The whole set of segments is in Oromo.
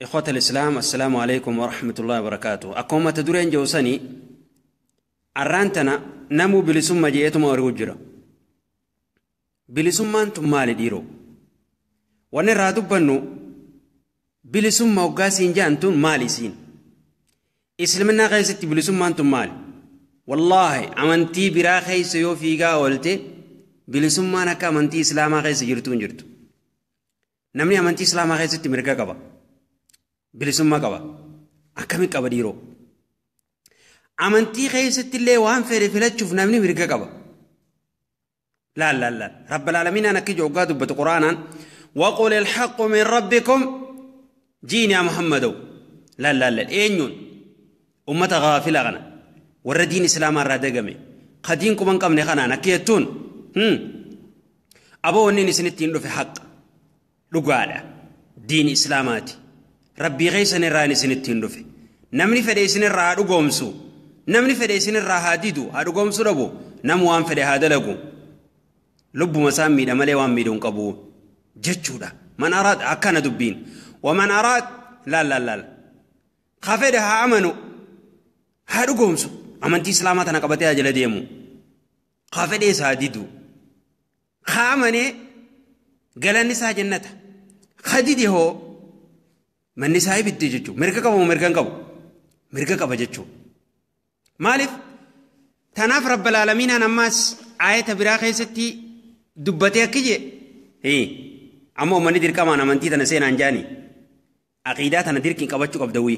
إخوة الإسلام السلام عليكم ورحمة الله وبركاته. أقوم تدورين جوسني أرانتنا نمو بلسما جيتما ورجرا بلسما أنتم مالي ديرو ونرى دبنو بلسما وقاسين جانتون مالي سين إسلامنا غيست بلسما أنتم مالي والله أمنتي برا خيس يو فيغا ولتي بلسما نكا أمنتي إسلاما غيس جرتون جرتو نمني أمنتي إسلاما غيست مرقا قبا bilisummaa qaba. Akkami qaba dhiiroo? Amantii keessatti illee waan fedhe filachuuf namni mirga qaba. Laal laal laal. Rabbal aalamiinaan akka ijoo hoggaa dubbatu Quraanaan waqul ilhaqqu min rabbikum jiin yaa Muhammadow. Laal laal laal. Eenyuun ummata gaafila kana warra diin islaamaa irraa dagame ka diin quban qabne kanaan akka jettuun aboo wanni isinitti hin dhufe haqa dhugaadha diin islaamaati. Rabbii keessan irraa isinitti hin dhufe. Namni fedhe isinirraa haa dhugoomsu. Namni fedhe isinirraa haa didu, haa dhugoomsu dhabu. Namu waan fedhe haa dalagu. Lubbuma isaan miidha malee waan miidhuu hin qabu jechuudha. Man araad akkana dubbiin. Waman araad laal laal laal. Ka fedhe haa amanu haa dhugoomsu. Amantii islaamaa tana qabatee haa jala deemu. Ka fedhees haa didu. Ka amanee galanni isaa jannata. Ka dide hoo manni isaa ibiddi jechuudha. Mirga qaba moo mirga hin qabu? Mirga qaba jechuudha. Maaliif? Tanaaf Rabbal aalamiinaan ammaas aayata biraa keessatti dubbatee akki jee amma uummanni dirqamaan amantii tana seenaan jaani aqiidaa tana dirqiin qabachuu qabda wii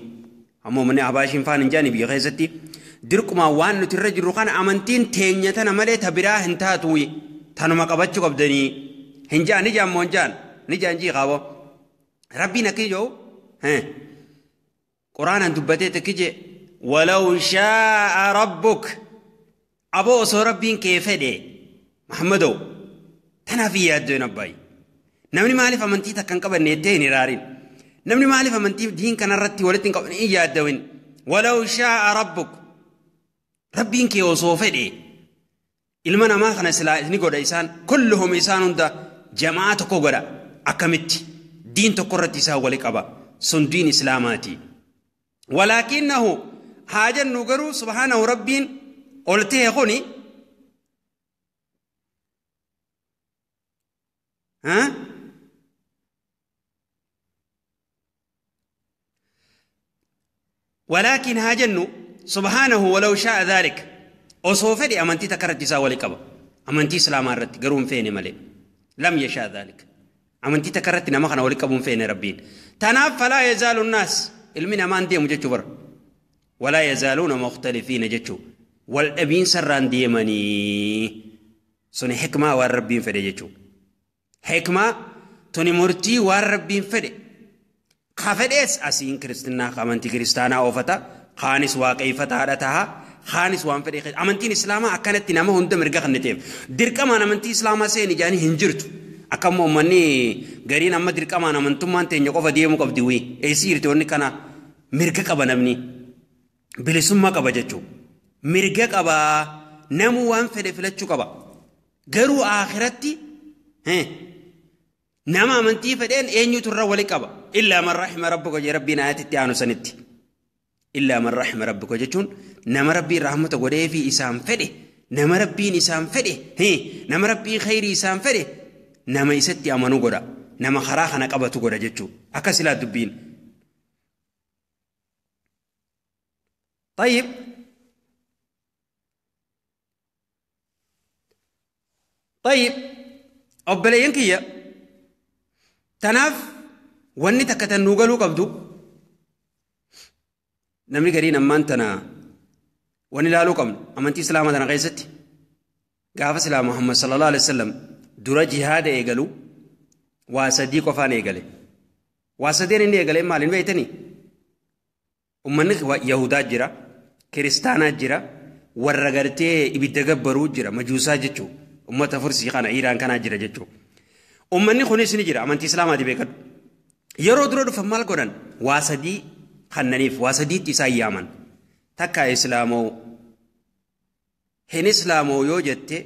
amma uummanni abaashiin faan hin jaani biyya keessatti dirqumaan waan nuti irra jirru kana amantiin teenya tana malee ta biraa hin taatu wii tanuma qabachuu qabdanii hin jaan ni jaan moo hin jaan ni jaan jii qaabo rabbiin akki jiru قرآن دبتي تكجي ولو شاء ربك أبو أصو ربين كيف دي محمدو تنا في يدو نباي نمني مالف أمنتي تكن قبل نيتين رارين نمني مالف أمنتي دين كان رتي ولتين قبل إيه يدوين ولو شاء ربك ربين كي أصو فدي إلمنا ما خنا سلا نقول إنسان كلهم إنسان ده جماعة كوغرا أكمت دين تقرتي سا ولك أبا سن دين إسلاماتي ولكنه حاجة نقرو سبحانه ربين قلته خوني ها ولكن هاجنو سبحانه ولو شاء ذلك أصوفدي أمنتي تكرت ساولي كبا أمنتي إسلام رت قرون فيني ملي لم يشاء ذلك أمنتي تكرت نما خنا ولي كبون فيني ربين تناف فلا يزال الناس المنا ما عندي مجتشو بر ولا يزالون مختلفين جتشو والأبين سران ديمني سني حكمة والربين فدي جتشو حكمة توني مرتي والربين فدي خافدس أسين كريستنا خامنتي كريستانا أوفتا خانس واقعي فتارتها خانس وان فدي أمنتي إسلاما أكنت نما هند مرجع خنتيف درك ما أمنتي إسلاما سيني جاني هنجرت akkam uummanni gariin amma dirqamaan amantummaan teenya qofa deemuu qabdi wii eessi jirti wanni kana mirga qaba namni bilisummaa qaba jechuudha. Mirga qaba namu waan fedhe filachuu qaba garuu akhiratti nama amantii fedheen eenyutu irra wali qaba illaa man rahima rabbuka jee rabbiin ayatitti aanu sanitti illaa man rahima rabbuka jechuun nama rabbiin rahmata godhee fi isaan fedhe nama rabbiin isaan fedhe nama rabbiin khayrii isaan fedhe nama isatti amanuu godha nama karaa kana qabatu godha jechuudha akka silaa dubbiin. طيب طيب obboleeyyan kiyya tanaaf wanni takka tan nuu galuu qabdu namni gariin ammaan tana wanni ilaaluu qabnu amantii islaamaa tana keessatti gaafa silaa Muhammad sallallahu alaihi wasallam dura jihaada eegalu waa sadii qofaan eegale. Waa sadeen inni eegale maaliin beektanii? Uummanni Yahudaa jira, Kiristaanaa jira, warra gartee ibidda gabbaruu jira, majuusaa jechuudha. Uummata Fursii kana Iiraan kanaa jira jechuudha. Uummanni kunis ni jira amantii Islaamaati beekadhu. Yeroo dura dhufan maal godhan? Waa sadii kannaniif waa sadiitti isaan yaaman. Takka Islaamoo hin Islaamoo yoo jette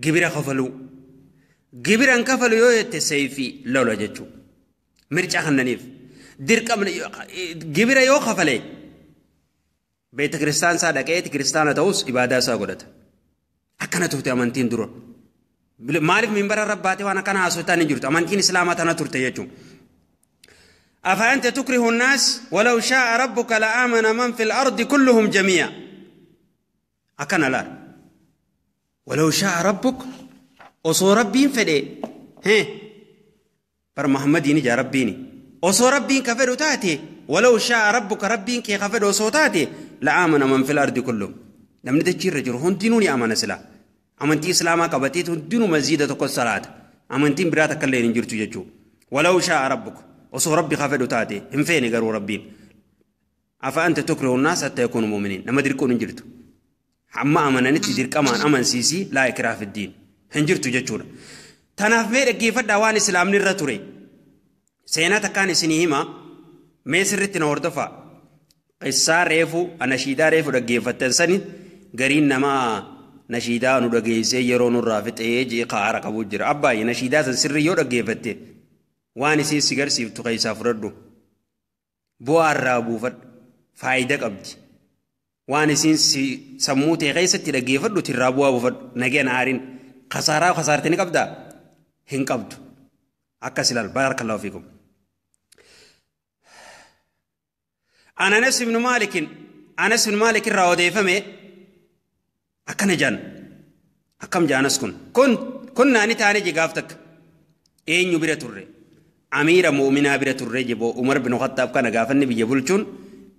gibira kafaluu. Gibiran kafalu yoo jette seefii lola jechuudha. Mircaa kannaniif. Dirqamni gibira yoo kafalee beeta kiristaan isaa dhaqeeti kiristaana ta'us ibaadaa isaa godhata. Akkana turte amantiin dura. Maaliif minbara irra baatee waan akkana haasoftaan hin jirtu? Amantiin islaamaa tana turte jechuudha. أفأنت تكره الناس ولو شاء ربك لآمن من في الأرض كلهم جميعا. أكن لا ولو شاء ربك أصو ربين فدي هي بر محمد ينجا ربيني أصو ربين كفر تاتي ولو شاء ربك ربين كي كفر أصو تاتي لآمن من في الأرض كلهم. لم ندشير رجل هون دينوني أمان سلا أمنتي إسلاما كبتيت هون دينو مزيدة تقص صلاة أمنتين براتك اللي نجرتو ججو ولو شاء ربك وصو ربي خافدو تاتي هم فين قالوا ربين أفأنت تكره الناس حتى يكونوا مؤمنين لما دركون انجرتو عما أمنا نتجر كمان أمن سيسي لا إكراه في الدين هنجرتو جتشورا تناف ميرك كيف دوان إسلام نرتوري سيناتا كان سنيهما ميسرت نوردفا قصة ريفو أنشيدا ريفو رجيفة تنسني قرين نما نشيدا نرجيسي يرون الرافت إيجي قارة قبوجر أباي نشيدا سري يرجيفته waan isiin si garsiiftu keessaa fudhadhu. Bu'aa irraa buufadhu. Faayidaa qabdi. Waan isiin sammuu ta'e keessatti dhaggeeffadhu irraa bu'aa buufadhu. Nageen aariin kasaaraa kasaarte ni qabdaa? Hin qabdu. Akkas ilaal. Baarakallahu fiikum. Anas ibn Maalik Anas ibn Maalik irraa odeeffame akkana jaan. Akkam jaanas kun? Kun naani taane jigaaf takka. Eenyu bira turre? أمير مؤمنا بira turre jebo Umar bin Khattab kana gaafanni biyya bulchuun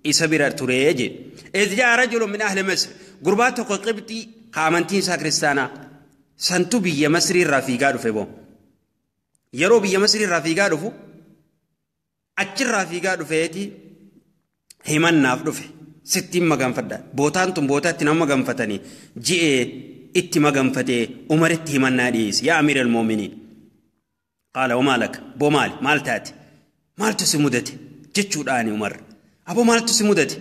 isa bira ture je. إذ جاء رجل من أهل مصر gurbaa tokko qibxii amantiin isaa kiristaanaa santu biyya Masrii irraa fiigaa dhufe bo. Yeroo biyya Masrii irraa fiigaa dhufu achirraa fiigaa dhufeeti himannaaf dhufe sittiin maganfadha. Bootaan tun bootaatti nama maganfatanii ji'ee itti maganfatee Umaritti himannaa dhiyeesse yaa amiira al-mu'miniin. قال وما لك بو مال مال تاتي مال تسمدتي جتشوداني عمر ابو مال تسمدتي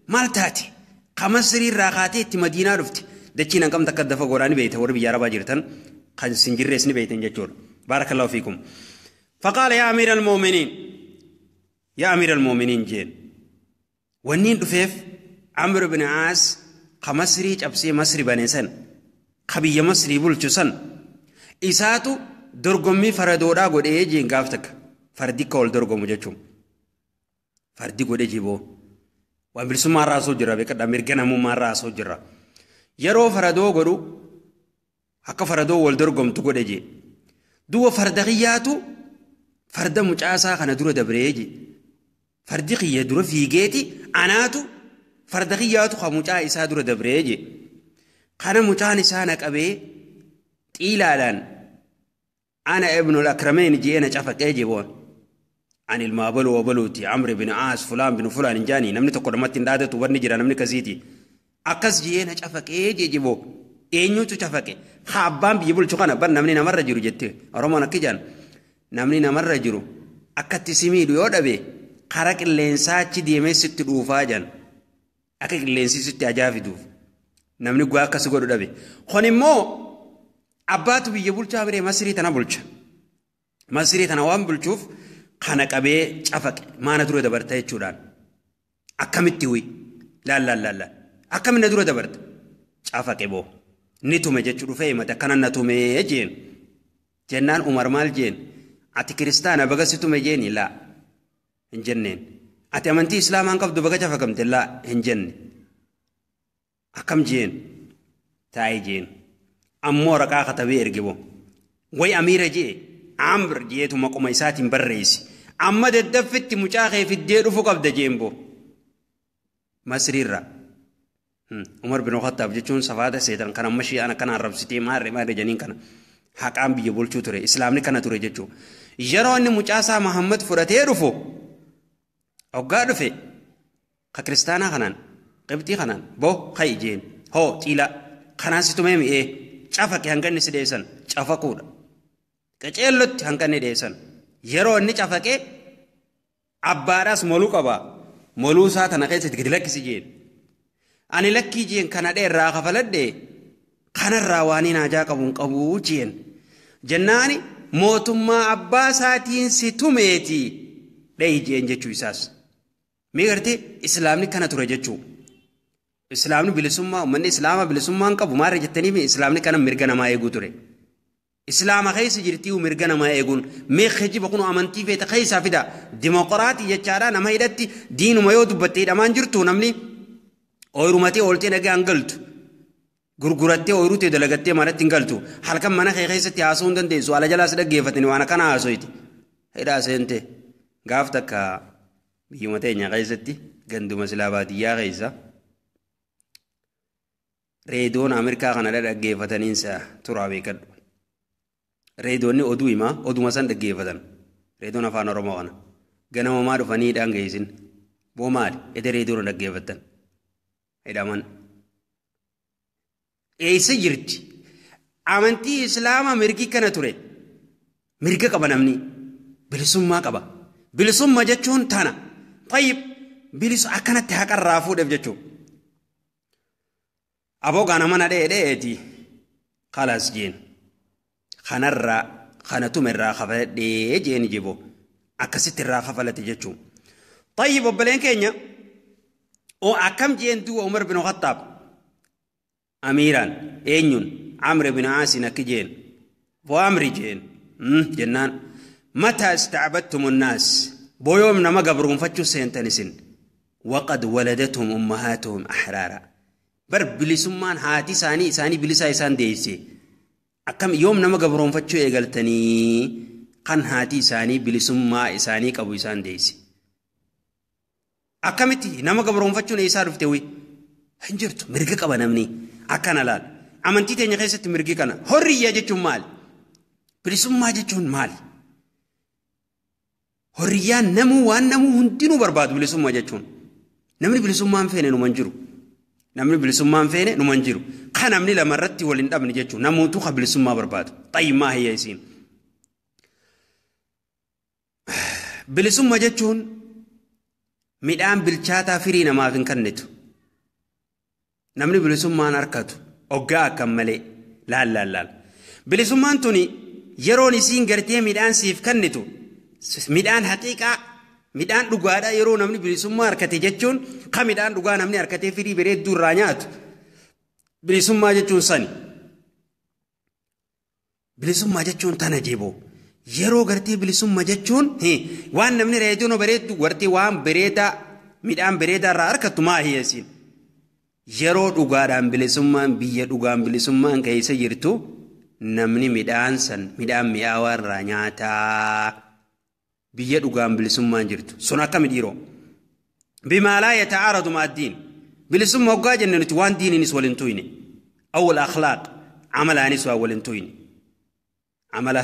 مال تاتي قمصري راقاتي تي مدينه رفتي دچينا كم تكدف غوراني بيت ور بيا ربا جيرتن خن سنجريسني بيتن جچور بارك الله فيكم. فقال يا امير المؤمنين يا امير المؤمنين جين ونين دفيف عمرو بن عاص قمصري چبسي مصري بنسن خبيه مصري بولچسن إساتو dorgommii faradoodhaa godhee jeen gaaf takka fardi akka wal dorgomu jechuun fardi godhe jiboo waan bilisummaa irraa asoo jira beekadha mirga namummaa irraa asoo jira yeroo faradoo godhu akka faradoo wal dorgomtu godhe jee duuba farda qiyyaatu farda mucaasaa kana dura dabree jee fardi qiyya dura fiigeeti anaatu farda qiyyaatu ka mucaa isaa dura dabree jee kana mucaan isaa na qabee xiilaadhaan أنا ابن الأكرمين جينا شافك أجي بون عن المابلو وبلوتي عمرو بن عاص فلان بن فلان جاني نمني تقدمت ندادة وبرني جرا نمني كزيتي أكس جينا شافك أجي جيبو إنيو تشافك خابان بيقول شو كنا بر نمني نمر جرو جت أرمانا كجان نمني نمر جرو أكتسمي ليود أبي خرج اللينسات دي مس تدوفا جان أكيد اللينسي ست أجافي دوف نمني جوا كسر أبي خني مو abbaatu biyya bulchaa biree Masrii tana bulcha. Masrii tana waan bulchuuf kana qabee cafaqe maana dura dabarta jechuudhaan. Akkamitti huyi? Laal laal laal laal. Akkamitti dura dabarta? Cafaqe boo. Ni tume jechuu dhufee himate akkana na tume jeen. Jennaan Umar maal jeen? Ati kiristaana baga si tume jeeni laa hin jenneen. Ati amantii islaamaan qabdu baga cafaqamte laa hin jenne. Akkam jeen? Taa'ee jeen. Ammoo raqaa katabee erge boo. Way amiira jee Amr jeetu maquma isaatiin barreessi. Amma daddaffitti mucaa kee fiddee dhufu qabda jeen boo. Masriirra. Umar bin Khattaab jechuun safaata seetan kan amma shi'aan akkana arrabsitee maarree maarree janiin kana haqaan biyya bulchuu ture islaamni kana ture jechuudha. Yeroo inni mucaasaa Muhammad fudhatee dhufu hoggaa dhufe ka kiristaanaa kanaan qibxii kanaan boo hayi jeen hoo xiila kanaan si tumee mi'ee cafaqe hanqanni si dheessan cafaquudha. Qaceellotti hanqanni dheessan yeroo inni cafaqee abbaadhaas moluu qaba moluu isaa tana keessatti gadi lakkisi jeen. Ani lakkii jeen kana dheerraa kafaladhe kanarraa waan hin hajaa qabuun qabuu jeen. Jennaani mootummaa abbaa isaatiin si tumeeti Dhayi jeen jechuu isaas. Mee gartee islaamni kana ture jechuu. Islaamni bilisummaa uummanni islaama bilisummaa hin qabu maarra jettanii islaamni kana mirga namaa eeguu ture. Islaama keessa jirtii mirga namaa eeguun mee kijiba kun amantii feete keessaa fida dimokiraatii jechaadha nama hidhatti diinuma yoo dubbattee hidhamaan jirtu namni ooyirumatee ooltee nagaa hin galtu. Gurgurattee ooyiruutee dalagattee manatti hin galtu. Halkan mana kee keessatti haasa'uu hin dandeessu. Ala jalaas dhaggeeffatanii waan akkana haasoyti. Hidhaa seente gaaf takka biyyuma teenya keessatti ganduma silaa baadiyyaa keessa reediyoon Ameerikaa kana dhaggeeffataniinsa turaa beekadhu. Reediyoonni oduu himaa oduma san dhaggeeffatan. Reediyoon afaan Oromoo kana. Ganama maa dhufanii hidhaan geessin. Boo maali? Ede reediyoon dhaggeeffattan. Hidhaman. Eessa jirti? Amantii Islaamaa mirgi kana ture. Mirga qaba namni. Bilisummaa qaba. Bilisummaa jechuun tana. Tayyib bilisu akkanatti haqarraa fuudheef jechuudha. Aboo gaana mana dheedheeti. Khalaas jeen. Kanarraa kana tumerraa kafaladhee jeeni jibo. Akkasitti irraa kafalate jechuudha. Tayyib obboleen keenya oo akkam jeen du'a Umar bin Khattaab. Amiiraan eenyuun Amr bin Aasin akki jeen. Boo Amri jeen jennaan. Mataa istacbadtum annaas booyoom nama gabruunfachuu seentan isin. Waqad waladathum ummahaatuhum ahraara. Bar bilisummaan haati isaanii isaanii bilisaa isaan deeyse. Akkam yoom nama gabroonfachuu eegaltanii kan haati isaanii bilisummaa isaanii qabu isaan deeyse. Akkamitti nama gabroonfachuun eessaa dhufte wi? Hin jirtu mirga qaba namni akkana laal. Amantii teenya keessatti mirgi kana. Horriyyaa jechuun maali? Bilisummaa jechuun maali? Horriyyaan namuu waan namuu hundinuu barbaadu bilisummaa jechuun. Namni bilisummaa hin feene numa hin jiru. Namni bilisummaa hin feene numa hin jiru. Kan namni lamarratti wal hin dhabne jechuun namoota kan bilisummaa barbaadu. Xayyimaa hiyya isiin. Bilisummaa jechuun midhaan bilchaataa firii namaaf hin kennitu. Namni bilisummaan harkatu oggaa akkam malee laal laal laal. Bilisummaan tuni yeroon isiin gartee midhaan siif kennitu midhaan haqiiqaa midhaan dhugaadhaa yeroo namni bilisummaa harkate jechuun kan midhaan dhugaa namni harkatee firii bareedduu irraa nyaatu. Bilisummaa jechuun sani. Bilisummaa jechuun tana jeboo. Yeroo gartee bilisummaa jechuun waan namni reediyoon bareeddu gartee waan bareedaa midhaan bareedaa irraa harkattu maa hiyyeessiin. Yeroo dhugaadhaan bilisummaan biyya dhugaan bilisummaan keessa jirtu namni midhaan san midhaan mi'aawaa irraa nyaataa. Biyya dhugaan bilisummaan jirtu sun akkami dhiiroo. Bimaa laa yata'aaradu ma'a addiin. Bilisummaa hoggaa jenne nuti waan diiniinis wal hin tuyne. Awwal akhlaaq amalaanis waan wal hin tuyne. Amala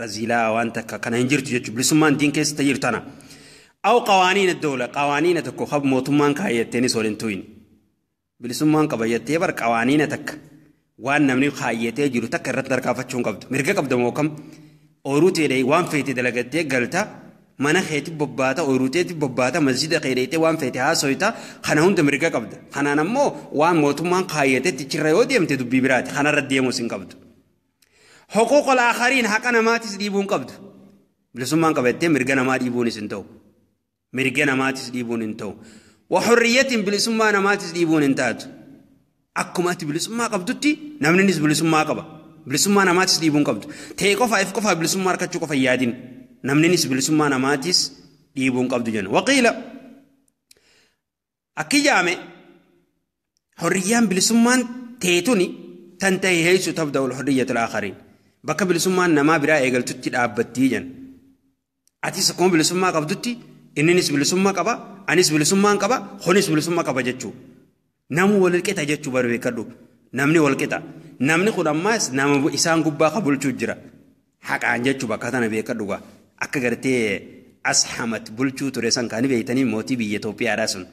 raziilaa waan takka kana hin jirtu jechuudha. Bilisummaan diin keessa jirtu tana. Aw qawaaniina dawla qawaaniina tokko hab mootummaan kaayyatteenis wal hin tuyne. Bilisummaan qabayyattee bar qawaaniina takka waan namni kaayyatee jiru takka irratti tarkaanfachuu hin qabdu. Mirga qabda moo kam? Ooyiruu ta'e waan feete dalagattee galta mana keetti bobbaata ooyiruu ta'etti bobbaata masjida keetti waan feete haasoyta kana hunda mirga qabda. Kanaan ammoo waan mootummaan kaayyatetti chirra yoo deemte dubbii biraati kanarra deemuus hin qabdu. Huquuqul aakhariin haqa namaatis dhiibuu hin qabdu. Bilisummaan qabattee mirga namaa dhiibuunis hin ta'u. Mirga namaatis dhiibuun hin ta'u. Wa hurriyyatin bilisummaa namaatis dhiibuun hin taatu. Akkuma ati bilisummaa qabdutti namninis bilisummaa qaba. Bilisummaa namaatis dhiibuu hin qabdu. Ta'e qofa if qofa bilisummaa harkachuu qofa yaadin. Namninis bilisummaa namaatis dhiibuu hin qabdu jenna. Waqiila akki jaame hurriyyaan bilisummaan teetuni tan ta'e heessu tabda'ul hurriyyatul aakhariin. Bakka bilisummaan namaa biraa eegaltutti dhaabbattii jenna. Atis akkuma bilisummaa qabdutti inninis bilisummaa qaba, anis bilisummaan qaba, kunis bilisummaa qaba jechuu. Namuu wal qixa jechuu bari beekadhu. Namni wal qixa. Namni kun ammaas nama isaan gubbaa ka bulchuu jira. Haqaan jechuu bakka tana beekadhu gaa. Akka gartee Ashamat bulchuu ture san kan beektanii mootii biyya Itoophiyaadhaa sun.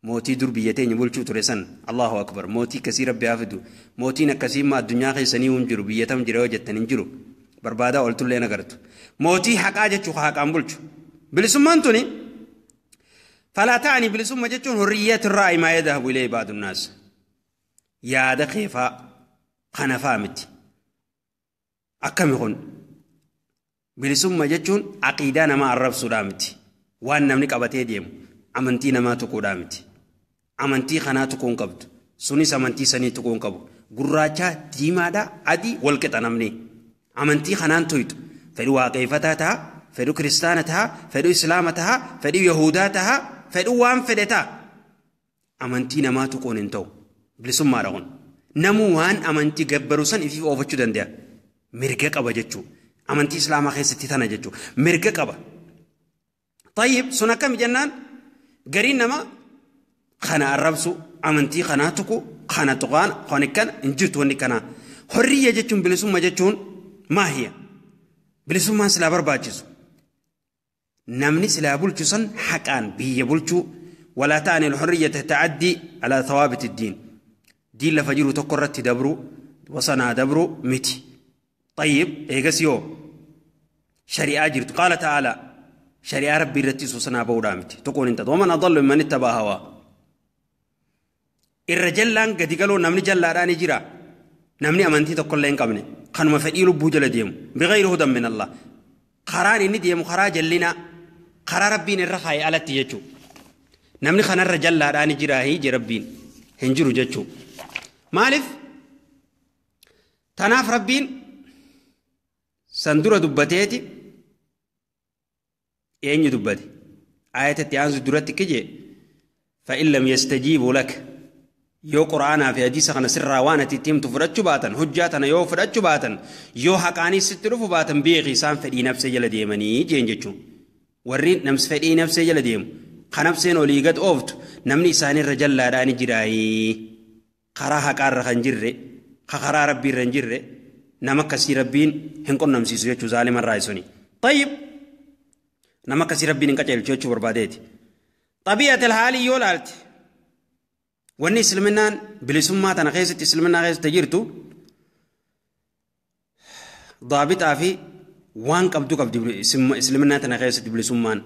Mootii dur biyya teenya bulchuu ture san Allahu akbar mootii akkasii rabbi haa fidu. Mootiin akkasii immoo addunyaa keessanii hin jiru biyya tam jira yoo jettan hin jiru. Barbaadaa ooltullee nagartu. Mootii haqaa jechuu haqaan bulchu. Bilisummaan tuni falaa ta'anii bilisummaa jechuun hurriyyat irraa maa yadhabu ilayhi ba'du nnaas. Yaada keefaa kana faa miti. Akkami kun? Bilisummaa jechuun aqiidaa namaa arrabsuudhaa miti. Waan namni qabatee deemu amantii namaa tuquudhaa miti. Amantii kanaa tuquu hin qabdu. Sunis amantii sanii tuquu hin qabu. Gurraachaa, diimaadhaa, adii wal qixa namni. Amantii kanaan tuytu. Fedhu waaqeeffataa ta'a, fedhu kiristaana ta'a, fedhu islaama ta'a, fedhu yahudaa ta'a, fedhu waan fedhe ta'a. Amantii namaa tuquun hin ta'u. Bilisummaadha kun. Namuu waan amantii gabbaru san ifiif oofachuu danda'a. Mirga qaba jechuudha. Amantii islaamaa keessatti tana jechuudha. Mirga qaba. Tayyib sun akkami jennaan gariin nama kana arrabsu amantii kanaa tuqu kana tuqaan kan akkana hin jirtu wanni kanaa. Horriyya jechuun bilisummaa jechuun maahiya. Bilisummaan silaa barbaachisu. Namni silaa bulchu san haqaan biyya bulchuu walaa ta'ani alhurriyya tata'addi alaa thawaabiti diin. Diin lafa jiru tokko irratti dabru wasanaa dabru miti. طيب إيجاس يو شريعة جرت قال تعالى شريعة ربي رتي سوسنا بودامتي تقول أنت ومن أضل من اتبع هوا الرجل لان قد قالوا نمني جل راني جرا نمني أمنتي تقول لين قبني خنما فديلو بوجل ديم بغير هدى من الله قرار إني ديم خراج لنا قرار ربي الرخاء على تيجو نمني خن الرجل راني جرا هي جربين هنجرو جتشو مالف تناف ربين سندورة دبتيتي eenyu dubbate aayatatti aansu duratti kije فإن لم يستجيبوا لك yoo quraanaa fi hadiisa kana sirraa waan ati itti himtu fudhachuu baatan hujjaa tana yoo fudhachuu baatan yoo haqaanis sitti dhufu baatan beeki isaan fedhii nafsee jala deemanii jeen jechuun warri namsi fedhii nafsee jala deemu ka nafseen olii gad ooftu namni isaanirra jallaadhaan jiraayii karaa haqaarra kan jirre ka karaa rabbiirra hin jirre nama akkasii rabbiin hin qunnamsiisu jechuu zaalimarraa isuni. طيب nama akkasii rabbiin hin qajeelchu jechuu barbaadeeti. Xabii'at alhaalii yoo laalte wanni islaminaan bilisummaa tana keessatti islaminaa keessatti jirtu daabixaa fi waan qabdu qabdi islaminaa tana keessatti bilisummaan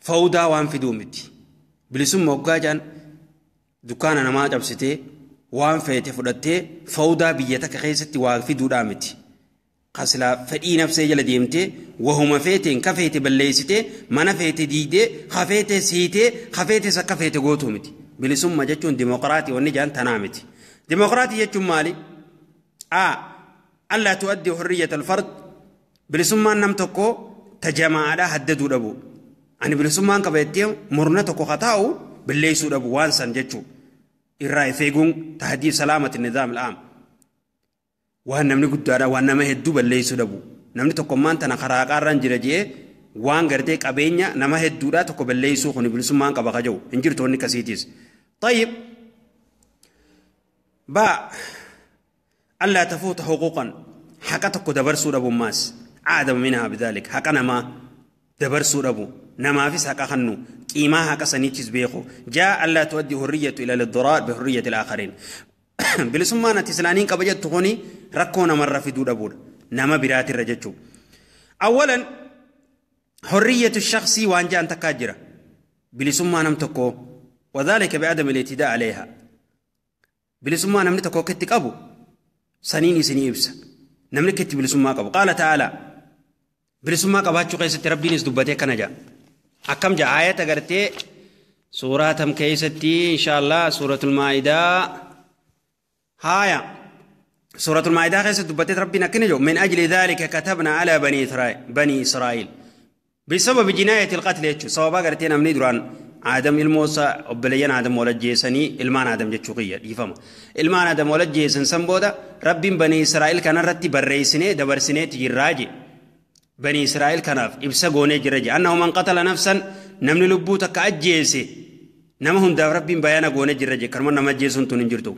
fawdaa waan fiduu miti. Bilisummaa hoggaa jaan dukkaana namaa cabsitee waan feete fudhattee fawdaa biyya takka keessatti waa fiduudhaa miti. Kasilaa fedhii nafsee jala deemtee wahuma feeteen ka feete balleessitee mana feete diidee ka feete siitee ka feetes akka feete gootuu miti. Bilisummaa jechuun dimokiraatii wanni jaan tanaa miti. Dimokiraatii jechuun maali? Allaa tu'addi hurriyyata alfard bilisummaan nam tokkoo ta jamaadhaa haddaduu dhabu. Ani bilisummaan qaba jettee murna tokko ka taa'u balleessuu dhabu waan san jechuu. Irraa if eeguun tahdiid salaamati nizaam al'aam. Waan namni guddaadha waan nama hedduu balleessuu dhabu. Namni tokkummaan tana karaa qaarraan jira jee waan gartee qabeenya nama hedduudhaa tokko balleessuu kun bilisummaan qaba ka jiru hin jirtu wanni akkasiitis. طيب با ألا تفوت حقوقا حق tokko dabarsuu dhabu maas aadama minhaa bidhalik haqa namaa dabarsuu dhabu namaafis haqa kannu qiimaa haqa saniitis beeku jaa allaa tuaddi hurriyyatu ila lidiraar bihurriyyati alaakhariin. Bilisummaan ati islaaniin qaba jettu kuni rakkoo namarra fiduu dhabuudha nama biraatirra jechuu. Awwalan hurriyyatu shakhsii waan ja'an takkaa jira bilisummaa nam tokkoo وذلك بعدم الاعتداء عليها. bilisummaa namni tokko akka itti qabu saniin isinii ibsa namni akka itti bilisummaa qabu. Qaala ta'ala bilisummaa qabaachuu keessatti rabbiinis dubbatee kana ja'a. Akkam ja'a aayata gartee suuraa tam keessatti inshaallah suuratul maa'idaa haaya suuratul maa'idaa keessatti dubbatee rabbiin akkana jedhu min ajli dhalika katabna ala bani israa'iil bisababi jinaayati alqatl jechuu sababa gartee namni duraan Aadam ilmoosa obboleeyyan Aadam wal ajjeesanii ilmaan Aadam jechuu qiyya dhiifama. Ilmaan Aadam wal ajjeesan san booda rabbiin bani Israa'el kanarratti barreessinee dabarsineeti jirraa je. Bani Israa'el kanaaf ibsa goonee jira je. Annahu man qatala nafsan namni lubbuu takka ajjeese nama hundaaf rabbiin bayaana goonee jira je. Kanuma nama ajjeesuun tun hin jirtu.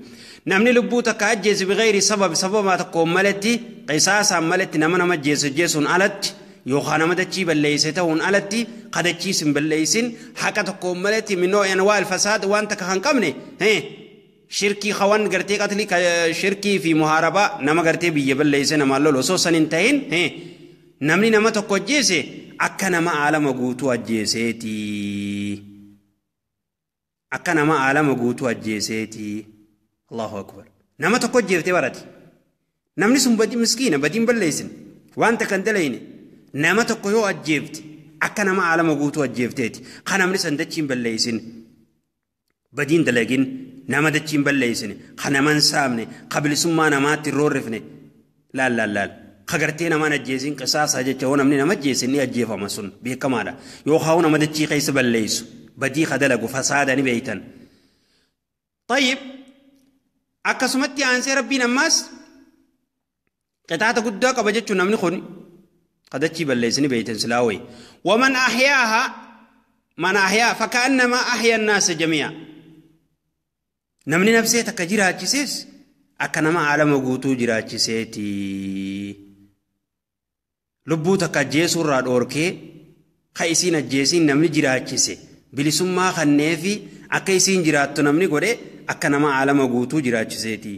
Namni lubbuu takka ajjeese bigayri sabab sababa tokkoon malatti qisaasaan malatti nama nama ajjeese ajjeesuun alatti yookaan nama dachii balleeyse ta'uun alatti qadachiis hin balleeysin haqa tokkoon malatti min noo'i anwaa alfasaad waan takka kan qabne shirkii kawan gartee qatlii shirkii fi muhaarabaa nama gartee biyya balleeyse namaan lolu osoo san hin ta'in namni nama tokko ajjeese akka nama aalama guutuu ajjeeseeti. Akka nama aalama guutuu ajjeeseeti. Allahu akbar. Nama tokko ajjeeftee barati. Namni sun badii miskiina badiin balleeysin. Wanta kan dalayne nama tokko yoo ajjeefte akka nama aalama guutuu ajjeefteeti. Kan namni san dachiin balleessin badiin dalagin nama dachiin balleessin kan naman saamne ka bilisummaa namaatti hin roorrifne laal laal laal ka gartee namaan ajjeesin qisaasaa jecha hoo namni nama ajjeesin ni ajjeefama sun beekamaadha. Yoo haa nama dachii keessa balleessu badii ka dalagu fasaada ni beeytan. Tayyib akkasumatti aansee rabbiin ammaas qixaaxa guddaa qaba jechuun namni kun qadachii balleessini beeytan silaa wayi. Waman ahyaaha man ahyaa fakkaannamaa ahya annaasa jamii'a. Namni nafsee takka jiraachisees akka nama aalama guutuu jiraachiseeti. Lubbuu takka ajjeesuu irraa dhoorkee ka isiin ajjeesiin namni jiraachise bilisummaa kanneefi akka isiin jiraattu namni godhe akka nama aalama guutuu jiraachiseeti.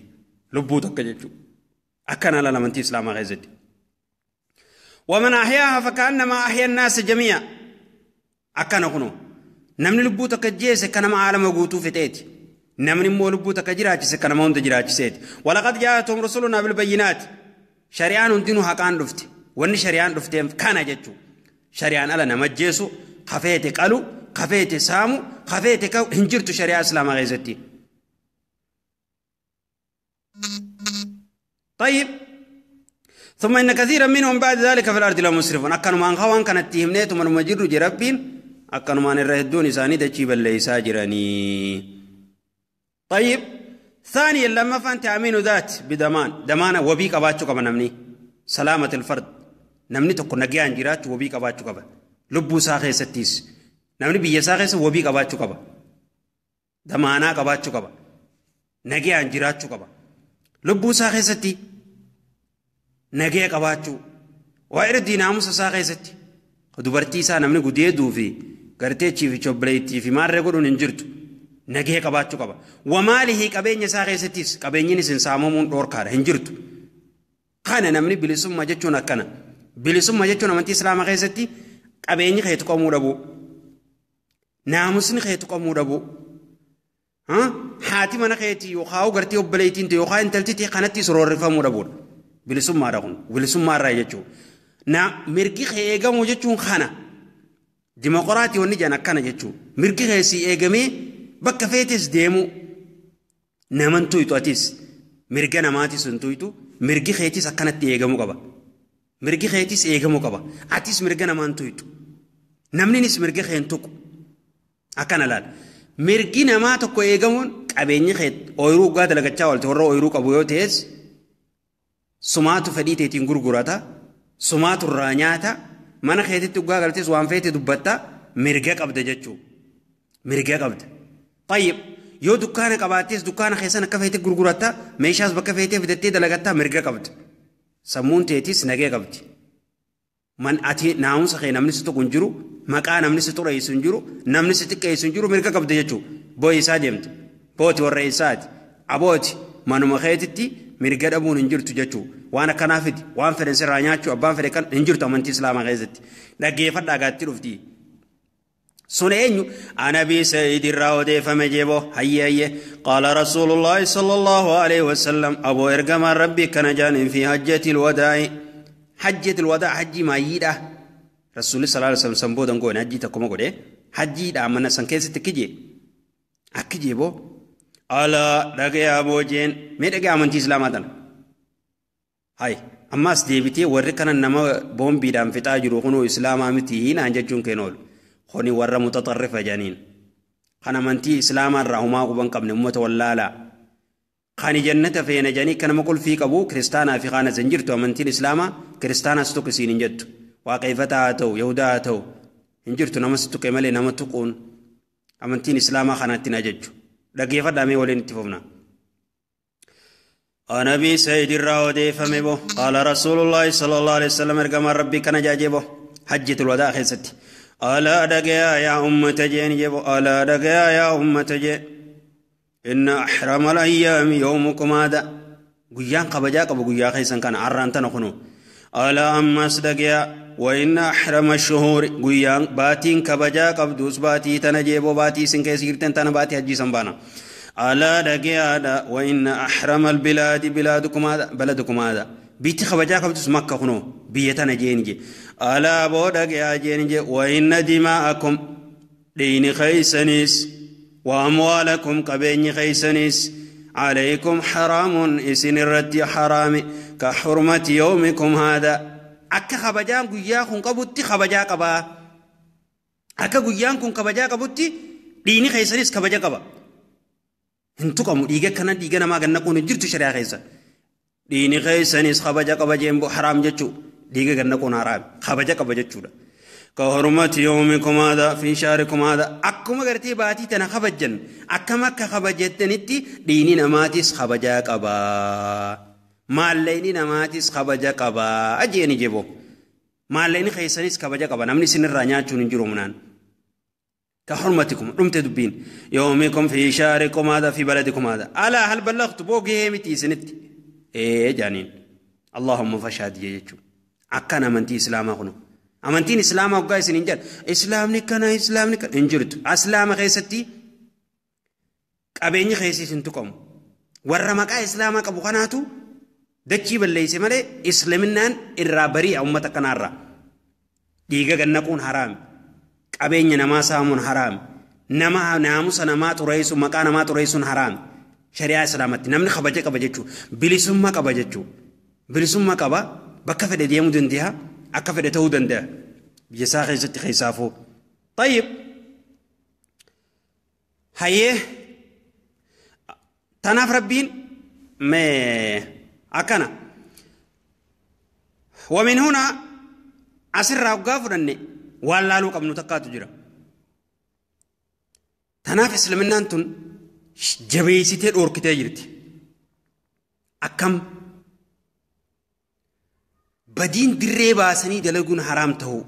Lubbuu takka jechuudha. Akkana ala amantii islaamaa keessatti. Waman ahyaaha fakkaannamaa ahya annaasa jamii'a. Akkana kunoo namni lubbuu takka ajjeese akka nama aalama guutuu fixeeti. Namni immoo lubbuu takka jiraachise akka nama hunda jiraachiseeti. Walaqad jaa'atuhum rusulunaa bilbayyinaati. Shari'aan hundinuu haqaan dhufte. Wanni shari'aan dhufteef kana jechuudha. Shari'aan ala nama ajjeesu, kafeete qalu, kafeete saamu, kafeete hin jirtu shari'aa islaamaa keessatti. طيب ثم إن كثيرا منهم بعد ذلك في الأرض لمسرفون. أكنوا من خوان كانت تهمنيت من مجر جربين أكنوا من الرهدون إساني دجيب اللي ساجرني. طيب ثانيا لما فانت أمين ذات بدمان دمان وبيك أباتشو كما نمني سلامة الفرد نمني تقول نجيان جرات وبيك أباتشو كما لبو ساخي ستيس نمني بيا ساخي وبيك أباتشو كما دمانا أباتشو كما نجيان جراتشو كما lubbuu isaa keessatti nagee qabaachuu waa irdii naamusa isaa keessatti dubartii isaa namni gudeeduu fi gartee chiifi chobbileettii fi maarree godhuun hin jirtu nagee qabaachuu qaba. Wamaalihii qabeenya isaa keessattis qabeenyinis hin saamamuun dhoorkaadha hin jirtu. Kana namni bilisummaa jechuun akkana. Bilisummaa jechuun amantii islaamaa keessatti qabeenyi keetu qomuu dhabuu naamusni keetu qomuu dhabuu haati mana keetii yookaan gartee obboleettiin yookaan intalti kanatti soroorrifamuu dhabuudha. Bilisummaadha kun bilisummaa irraa jechuudha. Na mirgi kee eegamuu jechuun kana dimokiraatii wanni jedhan akkana jechuudha. Mirgi kee si eegamee bakka feetes deemuu naman tuytu atis mirga namaatis hin tuytu mirgi keetis akkanatti eegamuu qaba. Mirgi keetis eegamuu qaba. Atis mirga namaan tuytu. Namninis mirga kee hin tuqu. Akkana laala. Mirgi namaa tokko eegamuun qabeenyi ooyiruu dhugaa dalagachaa oolte warra ooyiruu qabu yoo ta'es sumaatu fedhii teetiin gurgurata sumaatu irraa nyaata mana keetitti dhugaa galtees waan feete dubbatta mirga qabda jechuudha. Mirga qabda. Tayyib yoo dukkaana qabaattees dukkaana keessan akka feete gurguratta meeshaas bakka feetee fidattee dalagatta mirga qabda. Sammuun teetis nagee qabdi. Man ati naamusa kee namni si tuqu hin jiru maqaa namni si xureessu hin jiru namni si xiqqeessu hin jiru mirga qabda jechuudha. Booyi isaa deemte booti warra isaati abooti manuma keetitti mirga dhabuun hin jirtu jechuudha. Waan akkanaa fidi waan fedhan sirraa nyaachuu abbaan fedhe kan hin jirtu amantii islaamaa keessatti. Dhaggeeffadhaa gaatti dhufti. Sun eenyu Anabii Sa'iid irraa odeeffame jeeboo hayyee hayyee qaala rasuulullaahi sallallahu alaihi wasallam aboo ergamaan rabbii kana jaaniin fi hajjatil wadaa'i. Hajjatil wadaa hajjii maayyiidha. Rasuulli sallallahu alaihi wasallam boodan goone hajjii tokkoma godhe hajjiidha mana san keessatti kijee akki jeeboo alaa dhagayaa boojeen mee dhagayaa amantii islaamaa tana. Hay ammas deebitee warri kana nama boombiidhaan fixaa jiru kunuu islaamaa miti naan jechuun keen oolu. Kuni warra mutaxarrifa janiin. Kan amantii islaamaa irraa humaa quban qabne uummata wallaalaa. Kan jannata feena janii kan nama qulfii qabu kiristaanaa fi kaana hin jirtu amantiin islaamaa kiristaanaas tokko isiin hin jettu. Waaqeffataa haa ta'u Yahudaa haa ta'u hin jirtu nama si tuqe malee nama tuquun amantiin islaamaa kanatti hin ajajju. Dhaggeeffadhaa mee waliin itti fufna. Anabii Sa'iid irraa odeeffame boo qaala rasuulullaahi sallallahu alaihi wasallam ergamaan rabbii kana jaajee boo hajjatul wadaa keessatti. Alaa dhagayaa yaa ummata jeen jebo alaa dhagayaa yaa ummata jeen. إن أحرم الأيام يومكم هذا قيان قبجا قبو قيا خيسن كان عران تنخنو ألا أما صدقيا وإن أحرم الشهور قيان باتين كبجا قبدوس باتي تنجيبو باتي سنكيسيرتن تنباتي هجي سنبانا ألا دقيا وإن أحرم البلاد بلادكم هذا بلدكم هذا بيتي خبجا قبدوس مكة خنو Biyya tana jeeni je. Alaa booda gayaa jeeni je. Wa inna dimaa'akum dhiini keeysanis wa amwaalakum qabeenyi keeysanis عليكم حرام إسن الرد حرام كحرمة يومكم هذا. أكا خبجان قياكم قبوتي خبجا قبا. أكا قياكم خبجا قبوتي ديني خيسانيس خبجا قبا. هنتقمو ديغا كنا ديغا نما غنقون جرتو شريعة خيسا. ديني خيسانيس خبجا قبا جيمبو حرام جتشو. ديغا غنقون حرام خبجا قبا جتشو. كحرمة يومكم هذا في شهركم هذا. أكما غرتي باتي تنا خبجن. أكما كخبجتنتي ديني نماتيس خبجا قبا. ماليني نماتيس خبجا قبا. أجيني جيبو. ماليني خيسانيس خبجا قبا. نمني سن الرانيا چون جرومنان. كحرمتكم رمت دبين يومكم في شهركم هذا في بلدكم هذا. ألا هل بلغت بوغي متي سنتي. إيه جانين. اللهم فشهد يجو. أكنا منتي إسلاما خنو. Amantiin islaamaa hoggaa isin hin jedhan islaamni kana islaamni kana hin jirtu. Islaama keessatti qabeenyi keessa isin tuqamu. Warra maqaa islaamaa qabu kanaatu dachii balleeyse malee islaminaan irraa bari'a uummata kanaarraa. Dhiiga gannaquun haraami. Qabeenya namaa saamuun haraami. Nama naamusa namaa xureessu maqaa namaa xureessuun haraami. Shari'aa islaamatti namni kabaja qaba jechuudha. Bilisummaa qaba jechuudha. Bilisummaa qaba bakka fedhe deemuu danda'a. Akka fedhe ta'uu danda'a. Biyya isaa keessatti keessaafuu. Tayyib. Hayyee. Tanaaf rabbiin mee akkana. ومن هنا asirraa hoggaa fudhanne waan laaluu qabnu takkaatu jira. Tanaaf islaminaan tun jabeessitee dhoorkitee jirti. Akkam badiin dirree baasanii dalaguun haraam ta'uu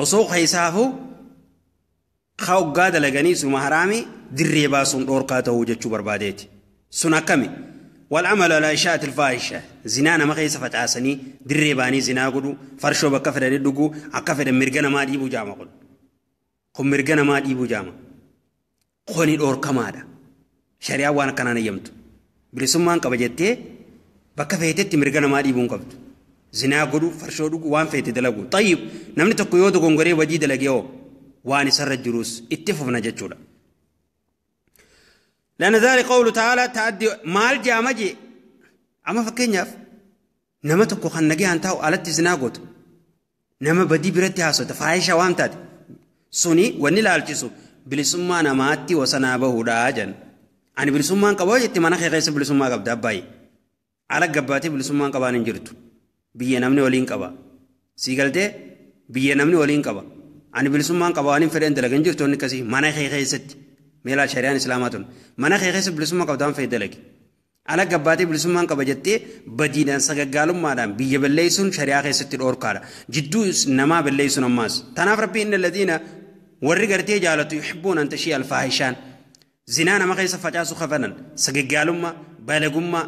osoo keessaafuu hoggaa dalaganii suma haraami dirree baasuun dhoorkaa ta'uu jechuu barbaadeeti. Sun akkami? والعمل على إشاعة الفاحشة زنا nama keessa facaasanii dirree baanii zinaa godhu farshoo bakka fedhanii dhuguu akka fedhan mirga namaa dhiibuu jaama kun. Kun mirga namaa dhiibuu jaama. Kuni dhoorkamaadha. Shari'aan waan akkanaan eeyyamtu. Bilisummaan qaba jettee bakka feetetti mirga namaa dhiibuu hin qabdu. Zinaa godhu farshoo dhugu waan feete dalagu. Tayyib namni tokko yoo dogongoree badii dalagee hoo waan isarra jirus itti fufna jechuudha. لأن ذلك قوله تعالى تعدي مال جامجي أما فكينياف نما تكو خنجي أنتاو على زنا قوت نما بدي برتي هاسو تفاحشة وانتاد سوني وني لالجسو بلسما نماتي وسنابه راجن أنا بلسما قبوي تمانا خير بلسما قبض أباي على قباتي بلسما قبان جرتو بيا نمني ولين قبا سيقلته بيا نمني ولين قبا أنا بلسما قبان فرين دلقن جرتو نكسي مانا خير ست meelaa shari'aan islaamaa tun mana kee keessa bilisummaa qabdaan fayyadalagi. Ala gabbaatee bilisummaan qaba jettee badiidhaan sagaggaalummaadhaan biyya balleessuun shari'aa keessatti dhoorkaadha. Jidduu namaa balleessuun ammaas. Tanaaf rabbi inni alladhiina warri gartee jaalatu yuhibbuun an tashii alfaahishaan zinaa nama keessa facaasu kafanan sagaggaalummaa balagummaa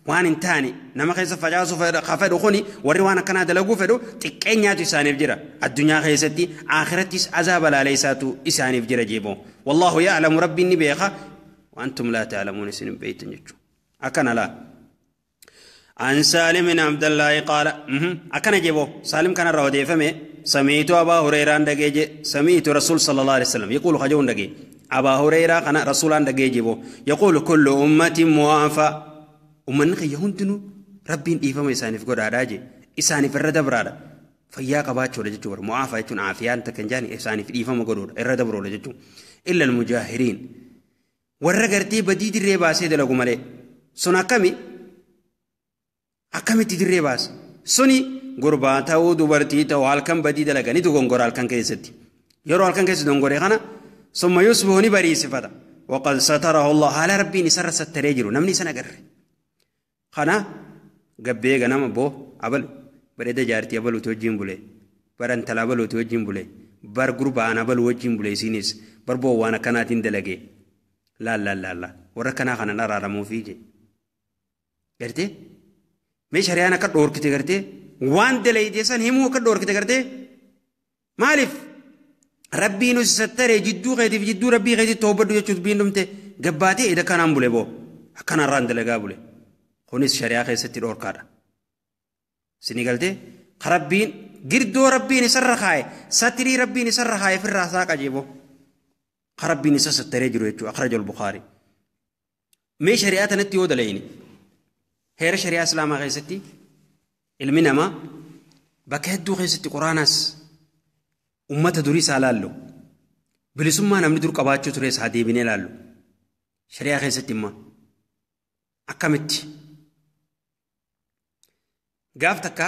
waan hin taane nama keessa facaasu fedhu kuni warri waan akkanaa dalaguu fedhu xiqqeenyaatu isaaniif jira. Addunyaa keessatti akhirattis azaaba laaleessaatu isaaniif jira jeeboo. والله يعلم ربي إني بيخا وأنتم لا تعلمون سن بيت نجو أكن لا عن سالم بن عبد الله قال أكن جيبو سالم كان الرودي فمي سمعت أبا هريرة دقيج سمعت رسول صلى الله عليه وسلم يقول خجون دقي أبا هريرة كان رسول دقي جيبو يقول كل أمة معافى أمن خيهون ربي إيفم إساني في قد عراجي إساني في الردب رادا فيا قباتشو لجتور معافى يتون عافيان تكنجاني إساني في إيفم قدور الردب رو لجتو إلا المجاهرين ورقرتي بدي دري باسي دلقو مالي سن أكمي أكمي تدري باس سني غربا تاو دوبرتي تاو هالكم بدي دلقاني تو غنغور هالكم كيستي يرو هالكم كيس دونغوري خانا ثم يصبحني بري صفتا وقد ستره الله على ربي نسر ستريجرو نمني سنقر خانا قبي غنم بو أبل بريد جارتي أبلو توجين بولي برنتلا أبلو توجين بولي بر غربان أبلو وجين بولي سينيس barboo waan akkanaatiin dalagee laal laal laal laal warra kanaa kana araaramuu fi je gartee mee shari'aan akka dhoorkite gartee waan dalayte san himuu akka dhoorkite gartee maaliif rabbiin si sattaree jidduu keetiif jidduu rabbii keetiif toobadhu jechuus biin dhumte gabbaatee eda kanaan bule boo akkanarraan dalagaa bule kunis shari'aa keessatti dhoorkaadha. Isinii galtee rabbiin girdoo rabbiin isarra kaaye satirii rabbiin isarra kaaye firraa saaqa jeeboo rabbiin isa sattaree jiru jechuudha akhrajal Bukhaari. Mee shari'aa tanatti yoo dalayni heera shari'aa islaamaa keessatti ilmi namaa bakka hedduu keessatti quraanaas ummata durii isaa laallu bilisummaa namni dur qabaachuu ture isaa deebinee laallu shari'aa keessatti immoo akkamitti gaaf takka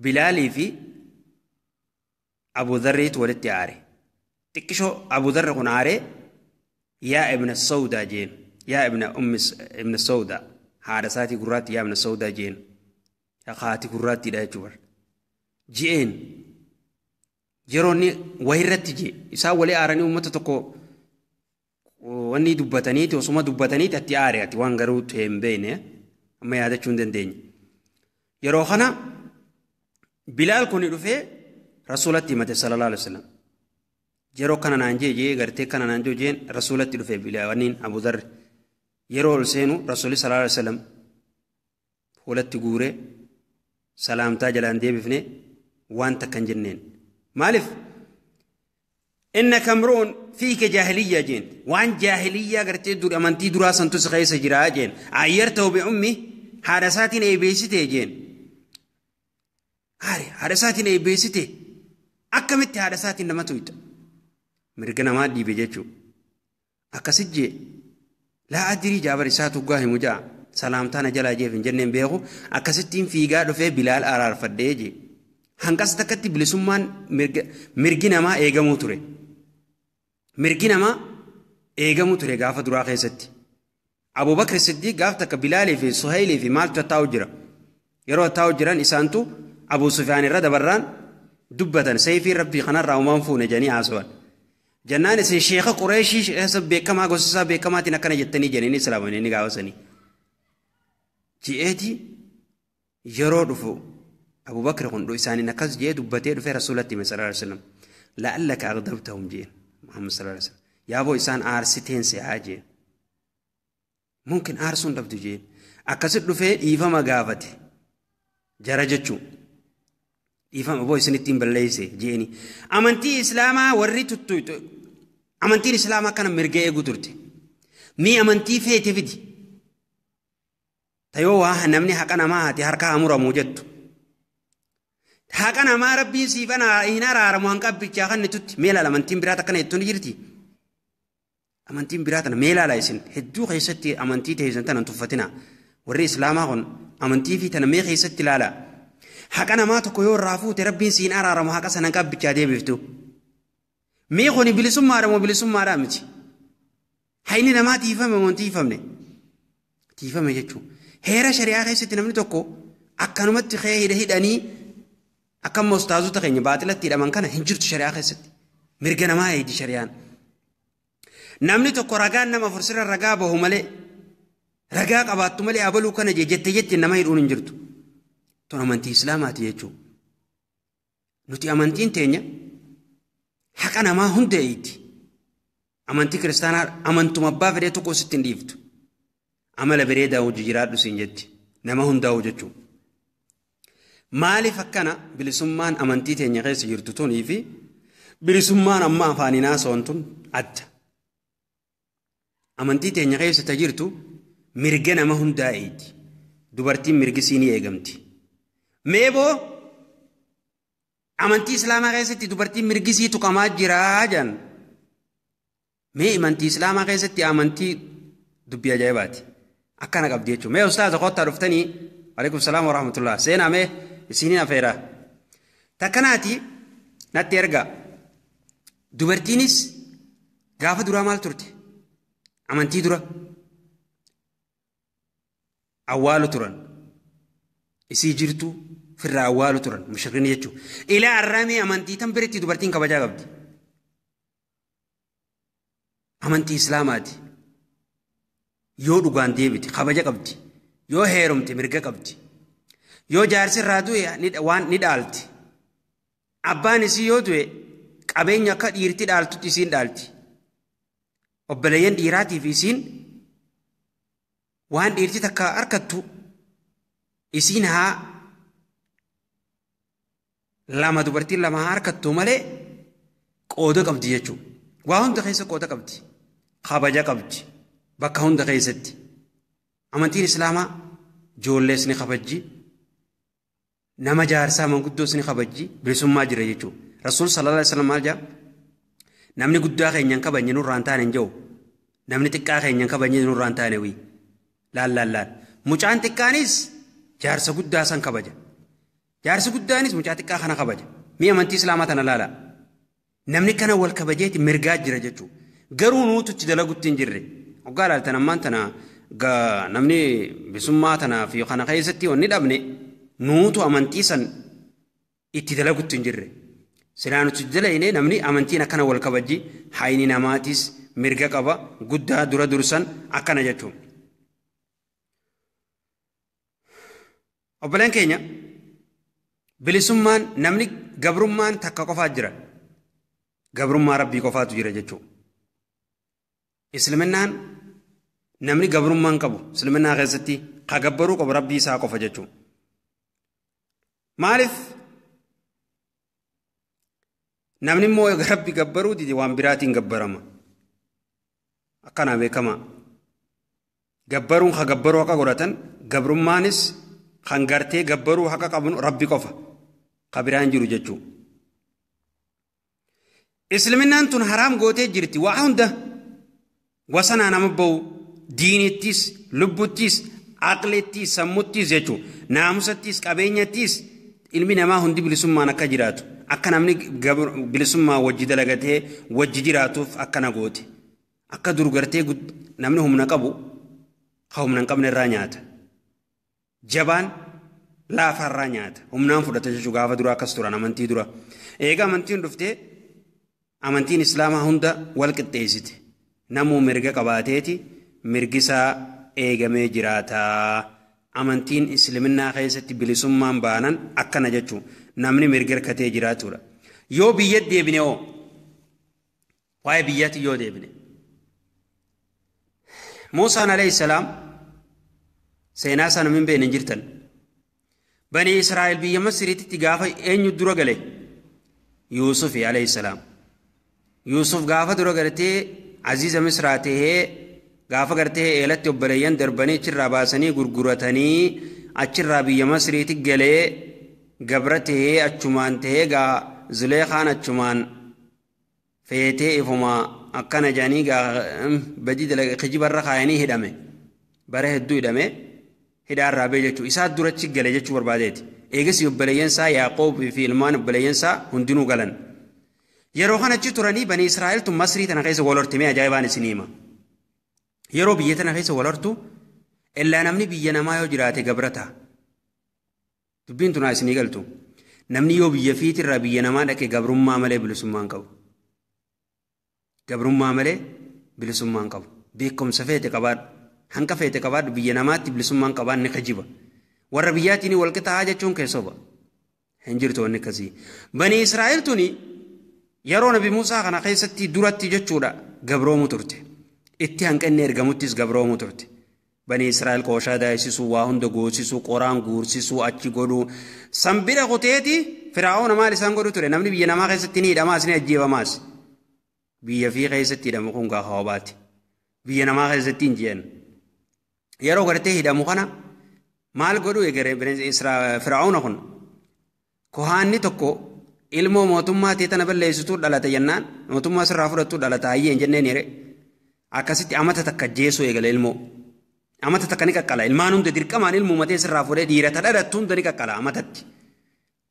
Bilaalii fi Abu Dharriitu walitti aare. Xiqqishoo Abu Dharri kun aaree yaa ibna Sawdaa jeen yaa ibna ummi ibna Sawdaa haadha isaatii gurraatti yaa ibna Sawdaa jeen haati gurraattiidha jechuudha. Ji'een yeroo inni wayirratti jee isaan walii aaranii uummata tokko wanni dubbataniiti osuma dubbataniiti atti aare ati waan garuu ta'e hin beekne amma yaadachuu hin dandeenye. Yeroo kana Bilaal kun dhufee rasuulatti himate sallallahu alaihi wasallam. Yeroo kana naan jee jee gartee kana naan jee jeen rasuulatti dhufe Bilaal Abu Dharr. Yeroo ol seenu rasuulli sallallahu alaihi wasallam fuulatti guuree salaamtaa jalaan deebifne waan takka hin jenneen. Maaliif? Innaka imru'un fiika jaahiliyyaa jeen waan jaahiliyyaa gartee dur amantii duraa santu si keessa jiraa jeen ayyartahu bi'ummi haadha isaatiin eebeessite jeen. Haare haadha isaatiin eebeessite akkamitti haadha isaatiin nama tuyxa mirga namaa dhiibe jechuudha. Akkasit jee laa adirii jaabar isaa tuggaa himu ja'a salaamtaa na jalaa jeef hin jenneen beeku akkasittiin fiigaa dhufee Bilaal araarfadhee jee. Hanqas takkatti bilisummaan mirgi namaa eegamuu ture. Mirgi namaa eegamuu ture gaafa duraa keessatti. Abu Bakr Siddiq gaaf takka Bilaalii fi Suhaylii fi maaltu taa'u jira. Yeroo taa'u jiran isaantu Abu Sufyaan irra dabarraan dubbatan sayfii rabbii kanarraa uumaan fuune jedhanii haasawan. Jennaan isin sheeka Qureeshii keessa beekamaa gosa isaa beekamaatiin akkana jettanii jedhanii islaamanii ni gaafasanii. Ji'eeti yeroo dhufu Abu Bakr kun isaaniin akkas jee dubbatee dhufee rasuulatti hime sallallahu alaihi wasallam. La'allaka aghdabtahum jeen Muhammad sallallahu alaihi wasallam. Yaaboo isaan aarsiteen se'aa jeen. Mumkin aarsuun dhabdu jeen. Akkasit dhufee dhiifama gaafate. Jara jechuun. Dhiifama boo isinitti hin balleesse jeeni. Amantii Islaamaa warri tuttu amantiin Islaamaa kana mirga eeguu turte. Mii amantii feete fidi. Tayoo waa namni haqa namaa haati harka hamuramuu jettu. Haqa namaa rabbiin siif hin araaramu hanqabbichaa kan tutti mee ilaala amantiin biraa akkana jettuun jirti. Amantiin biraa tana mee ilaala isin hedduu keessatti amantii teessan tana tuffatina. Warri Islaamaa kun amantii fi tana mee keessatti ilaala. Haqa namaa tokko yoo irraa fuute rabbiin siin araaramu haqa sana hanqabbichaa deebiftu. Mee kuni bilisummaadha moo bilisummaadhaa miti? Hayni namaa tiifame moo hin tiifamne? Tiifame jechuudha. Heera shari'aa keessatti namni tokko akkanumatti hidhanii akkam ustaazota keenya baaxilatti hidhaman kana hin jirtu shari'aa keessatti. Mirga namaa eegi shari'aan. Namni tokko ragaan nama afur sirra ragaa bahu malee ragaa qabaattu malee abaluu kana jette jette nama hidhuun hin jirtu. Tun amantii Islaamaati jechuudha. Nuti amantiin teenya haqa namaa hunda eegdi. Amantii kiristaanaa amantuma abbaa fedhee tokko sitti hin dhiiftu. Amala bareedaa hojii jiraadhu siin jetti. Nama hundaa'u jechuudha. Maaliif akkana bilisummaan amantii teenya keessa jirtu tunii fi bilisummaan amma afaaniin haasa'an tun adda. Amantii teenya keessa ta jirtu mirga nama hundaa eegdi. Dubartiin mirgisii ni eegamti. Meeboo amantii Islaamaa keessatti dubartiin mirgisii tuqamaa jiraa jedhan. Mee amantii Islaamaa keessatti amantii dubbii ajaa'ibaati. Akkana qabdi jechuudha. Mee ustaaza kottaa dhuftanii alaikum salaam wa rahmatullah. Seenaa mee isiniin afeera. Takkanaati natti ergaa. Dubartiinis gaafa duraa maal turte? Amantii dura awwaalu turan. Isii jirtu firraa awwaalu turan mushrikiin jechuudha. Ilaa arraamee amantii tan biratti dubartiin kabajaa qabdi. Amantii Islaamaati. Yoo dhugaan deebite kabaja qabdi. Yoo heerumte mirga qabdi. Yoo jaarsi irraa du'e waan ni dhaalti. Abbaan isii yoo du'e qabeenya akka dhiirti dhaaltutti isiin dhaalti. Obboleeyyan dhiiraatii fi isiin waan dhiirti takka harkattu isiin haa Lama dubartiin lama harkattu malee qooda qabdi jechuudha. Waa hunda keessa qooda qabdi. Kabaja qabdi. Bakka hunda keessatti. Amantiin Islaamaa ijoollees ni kabajji. Nama jaarsaa manguddoos ni kabajji. Bilisummaa jira jechuudha. Rasuul sallallahu alaihi wasallam maal jedha? Namni guddaa keenya hin kabajne nurraa hin taane hin jiru. Namni xiqqaa keenya hin kabajne nurraa hin taane wii. Laal laal laal. Mucaan xiqqaanis jaarsa guddaa san kabaja. Jaarsi guddaanis mucaa xiqqaa kana kabaja. Mi'a amantii Islaamaa tana laala. Namni kana wal kabajeeti mirgaa jira jechuudha. Garuu nuutu itti dalagutti hin jirre. Hoggaa ilaaltan ammaan tana namni bilisummaa tanaa fi kana keessatti wanni dhabne nuutu amantii san itti dalagutti hin jirre. Silaa nuti dalayne namni amantiin akkana wal kabajji hayni namaatis mirga qaba guddaa dura dursan akkana jechuudha. Obboleen keenya bilisummaan namni gabrummaan takka qofaa jira. Gabrummaa Rabbii qofaatu jira jechuudha. Isliminnaan namni gabrummaan qabu isliminnaa keessatti ka gabbaruu qabu Rabbii isaa qofa jechuudha. Maaliif namni immoo Rabbi gabbaruu dide waan biraatiin gabbarama. Akkanaa beekamaa. Gabbaruun ka gabbaruu haqa godhatan gabrummaanis kan gartee gabbaruu haqa qabnu Rabbi qofa. Ka biraan jiru jechuudha. Isliminnaan tun haraam gootee jirti waa hunda wasanaa nama bahu diinittis lubbuttis aqlittis sammuttis jechuudha. Naamusattis qabeenyattis ilmi namaa hundi bilisummaan akka jiraatu akka namni bilisummaa wajji dalagatee wajji jiraatuuf akkana goote. Akka dur gartee namni humna qabu ka humna hin qabne irraa nyaata. Jabaan laafarraa nyaata. Humnaan fudhata jechuudha gaafa dura akkas turan amantii dura. Eega amantiin dhuftee amantiin Islaamaa hunda wal qixxeessite. Namuu mirga qabaateeti mirgisaa eegamee jiraata. Amantiin Isliminnaa keessatti bilisummaan baanan akkana jechuudha. Namni mirga hirkatee jiraatudha. Yoo biyya deebine hoo? Waa'ee biyyaatti yoo deebine. Muusaan alayhi salaam seenaa isaa namni hin beekne hin jirtan. Bani Israa'el biyya Masriitti gaafa eenyu dura gale? Yuusuf alayhi salaam. Yuusuf gaafa dura galtee Aziza Misraa tahee gaafa gartee eelatti obboleeyyan darbanii achirraa baasanii gurguratanii achirraa biyya Masriitti galee gabra tahee achumaan tahee gaa Zuleekaan achumaan feetee ifuma akkana jedhanii gaa badii kijibarra kaayanii hidhame. Bara hedduu hidhame hidhaarraa bee jechuudha. Isaa durachi gale jechuu barbaadeeti. Eegas obboleeyyan isaa Yaaqoob fi ilmaan obboleeyyan isaa hundinuu galan. Yeroo kana achi turanii Bani Israa'el tun Masrii tana keessa wal hortimee ajaa'ibaan isinii hima. Yeroo biyya tana keessa wal hortu illaa namni biyya namaa yoo jiraate gabra ta'a. Dubbiin tunaa isinii galtu. Namni yoo biyya fiitirraa biyya namaa dhaqe gabrummaa malee bilisummaa hin qabu. Gabrummaa malee bilisummaa hin qabu. Beekumsa feete qabaadhu. Hanqa feete qabaadhu biyya namaatti bilisummaa hin qabaan ni kijiba. Warra biyyaatiin wal qixxaa jechuun keessoba. Hin jirtu wanni akkasii. Bani Israa'el tuni yeroo Nabi Muusaa kana keessatti duratti jechuudha gabroomuu turte. Itti hanqinni ergamuttis gabroomuu turte. Bani Israa'el qooshaa daayisisuu, waa hunda goosisuu, qoraan guursisuu, achi godhuu. Sanbira kuteeti Firaa'oona maal isaan godhu ture? Namni biyya namaa keessatti ni hidhamaas ni ajjeefamaas. Biyya fi keessatti hidhamu kun gaafa hobaati. Biyya namaa keessatti hin ji'an. Yeroo gartee hidhamu kana maal godhu egeree Firaa'oona kun kohaanni tokko ilmoo mootummaa ta'e tana balleessituu dhalate jennaan mootummaa sirraa fudhattuu dhalata hayyee hin jenneen yeree akkasitti amata takka jeesuu eegale ilmoo. Amata takka ni qaqqala ilmaan hunda dirqamaan ilmuu matee sirraa fuudhee dhiira ta dhalattu hunda ni qaqqala amatatti.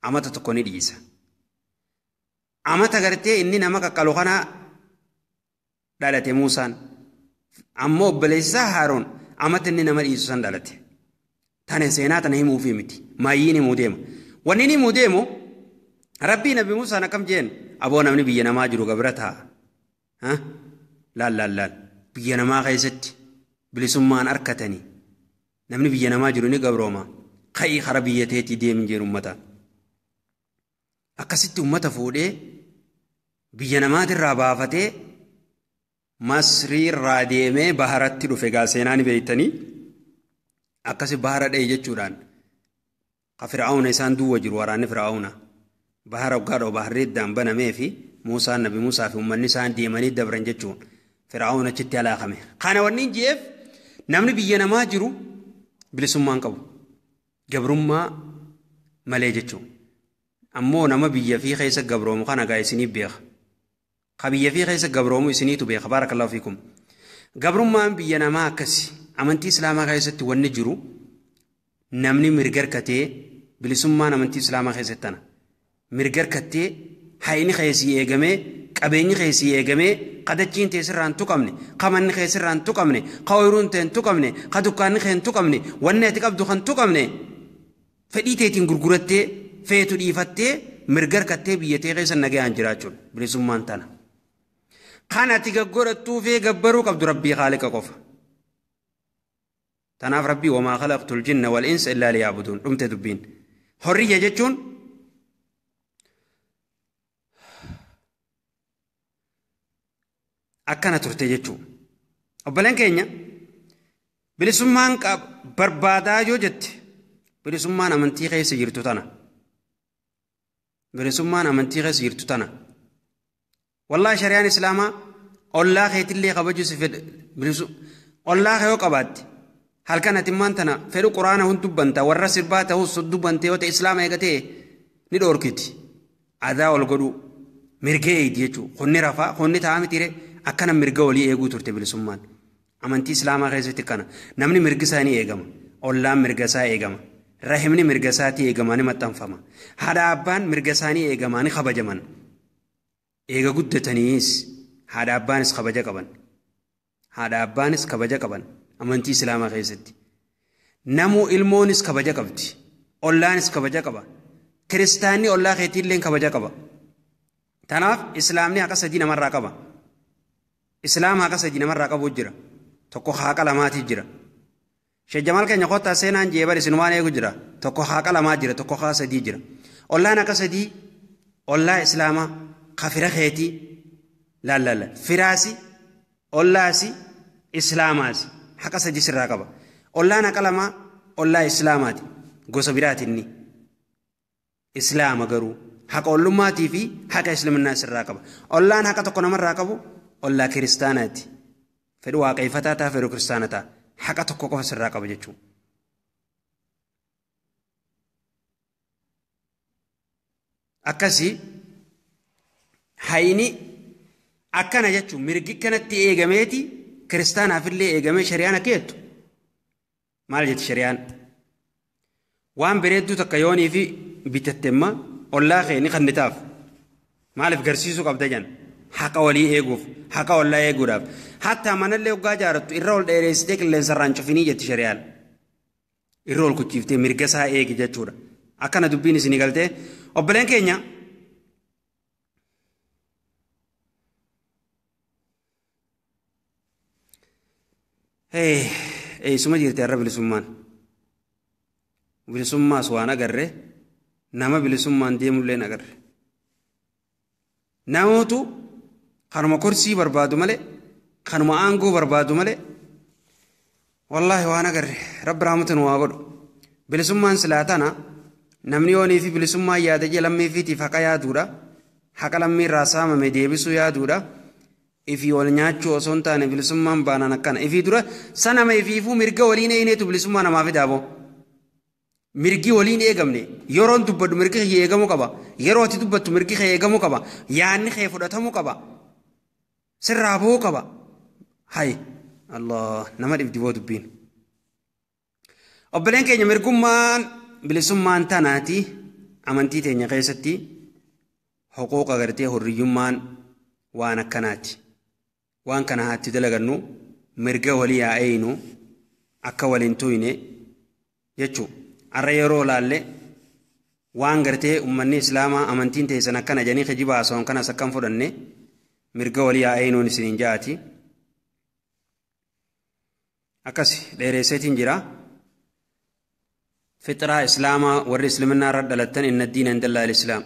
Amata tokko ni dhiisa. Amata gartee inni nama qaqqalu kana dhalate Muusaan. Ammoo obboleessi isaa Haaroon amata inni nama dhiisu san dhalate. Tana seenaa tana himuufii miti. Maayyiin himuu deema. Wanni inni himuu deemu Rabbii Nabi Muusaan akkam jeen aboo namni biyya namaa jiru gabra ta'a. Laal laal laal biyya namaa keessatti bilisummaan harkatanii namni biyya namaa jiru ni gabrooma. Ka'ii kara biyya teetii deemi jeen uummata. Akkasitti uummata fuudhee biyya namaatirraa baafatee Masriirraa deemee baharatti dhufe gaa seenaa ni beektanii akkasi bahara dha'e jechuudhaan ka Fir'aawna isaan duwwa jiru waraanni Fir'aawna. Bahara waggaa baharri iddaan banamee fi Muusaan Nabi Muusaa fi uummanni isaan deemanii dabran jechuun Fir'aawun achitti alaaqame. Kana wanni hin jeef namni biyya namaa jiru bilisummaan qabu. Gabrummaa malee jechuun. Ammoo nama biyya fi keessa gabroomu kana gaa isinii beeka. Ka biyya fi keessa gabroomu isiniitu beeka. Baarakallahu fiikum. Gabrummaan biyya namaa akkasi. Amantii Islaamaa keessatti wanni jiru namni mirga harkatee bilisummaan amantii Islaamaa keessatti tana. Mirga harkattee hayni keessii eegamee qabeenyi keessii eegamee qadachiin teessirraa hin tuqamne qamanni keessirraa hin tuqamne ka ooyiruun tee hin tuqamne ka dukkaanni kee hin tuqamne wanni ati qabdu kan tuqamne fedhii teetiin gurgurattee feetu dhiifattee mirga harkattee biyya tee keessa nagayaan jiraachuudha bilisummaan tana. Kan ati gaggodhattuu fi gabbaruu qabdu rabbii khaaliqa qofa. Tanaaf rabbii wamaa khalaqtul jinna wal insa illaa liya'buduun dhumte dubbiin. Horriyya jechuun akkana turte jechuudha. Obboleen keenya bilisummaan barbaadaa yoo jette bilisummaan amantii keessa jirtu tana. Bilisummaan amantii keessa jirtu tana. Wallaahi shari'aan Islaamaa ollaa keetillee kabajuu si fedha bilisu ollaa kee yoo qabaatte halkan ati immaan tana fedhu quraana hun dubbanta warra sirbaa ta'us dubbante yoo ta'e Islaama eegatee ni dhoorkiti. Adaa ol godhuu mirga eegi jechuudha. Kunni rafaa kunni taa'aa mitiire akkana mirga walii eeguu turte bilisummaan. Amantii Islaamaa keessatti kana namni mirgi isaa ni eegama. Ollaan mirga isaa eegama. Rahimni mirga isaatii eegama ni maxxanfama. Haadha abbaan mirga isaanii eegamaa ni kabajaman. Eega guddataniis haadha abbaanis kabaja qaban. Haadha abbaanis kabaja qaban amantii Islaamaa keessatti. Namuu ilmoonis kabaja qabdi. Ollaanis kabaja qaba. Kiristaanni ollaa keetiillee kabaja qaba. Tanaaf Islaamni haqa sadii namarraa qaba. Islaama haqa sadii namarraa qabu jira. Tokko haqa lamaatii jira. Sheekh Jamaal keenya kottaa seenaan jee bari sinumaan eegu jira. Tokko haqa lamaa jira, tokko haqa sadii jira. Ollaan haqa sadii ollaa Islaamaa kafira keetii laallalla firaasi ollaasi Islaamaasi haqa sadii sirraa qaba. Ollaan haqa lamaa ollaa Islaamaati gosa biraati inni. Islaama garuu haqa ollummaatii fi haqa islaminaa sirraa qaba. Ollaan haqa tokko namarraa qabu ollaa kiristaanaati. Fedhu waaqeffataa ta'a fedhu kiristaana ta'a. Haqa tokko qofa sirraa qaba jechuudha. Akkasii hayni akkana jechuun mirgi kanatti eegameeti kiristaanaafillee eegamee shari'aan akka jettu. Maal jetti shari'aan? Waan bareedduu takka yoonii fi bitattemma ollaa kee ni kannitaaf. Maaliif garsiisuu qabda jan? Haqa walii eeguuf, haqa ollaa eeguudhaaf. Hattaa manallee hoggaa jaarattu irra ol dheereessitee qilleensarraan cufinii jetti shari'aan. Irra ol kuchiiftee mirga isaa eegi jechuudha. Akkana dubbiin isinii galtee obboleen keenya eessuma jirti har'a bilisummaan. Bilisummaas waan agarre nama bilisummaan deemullee agarre. Namootu kanuma korsii barbaadu malee kanuma aangoo barbaadu malee wallaahi waan agarre rabbi rahmatan waa godhu. Bilisummaan silaa tana namni yoonii fi bilisummaan yaada jee lammii fiitiif haqa yaaduudha. Haqa lammii irraa saamame deebisuu yaaduudha. Ifii wal nyaachuu osoo hin taane bilisummaan baanaan akkana. Ifii dura sanama ifiifuu mirga waliin eeyneetu bilisummaa namaa fidaa boo. Mirgi waliin eegamne yeroon dubbadhu mirgi kee eegamuu qaba. Yeroo ati dubbattu mirgi kee eegamuu qaba. Yaanni kee fudhatamuu qaba. Sirraa bahuu qaba. Hay Allah nama dhibdi boo dubbiin. Obboleen keenya mirgummaan bilisummaan tanaati amantii teenya keessatti huquuqa gartee hurriyyummaan waan akkanaati. Waan kana haatti dalagannu mirga walii haa eeynu akka waliin tuyne jechuudha. Har'a yeroo laalle waan gartee uummanni Islaamaa amantiin teessan akkana jedhanii kijiba haasa'an kanas akkam fudhanne mirga walii haa eeynuun isiniin ja'ati. Akkas dheeresseetiin jira. Fixraa Islaamaa warri Islaminaa irra dhalattan inna diina indallaa islaam.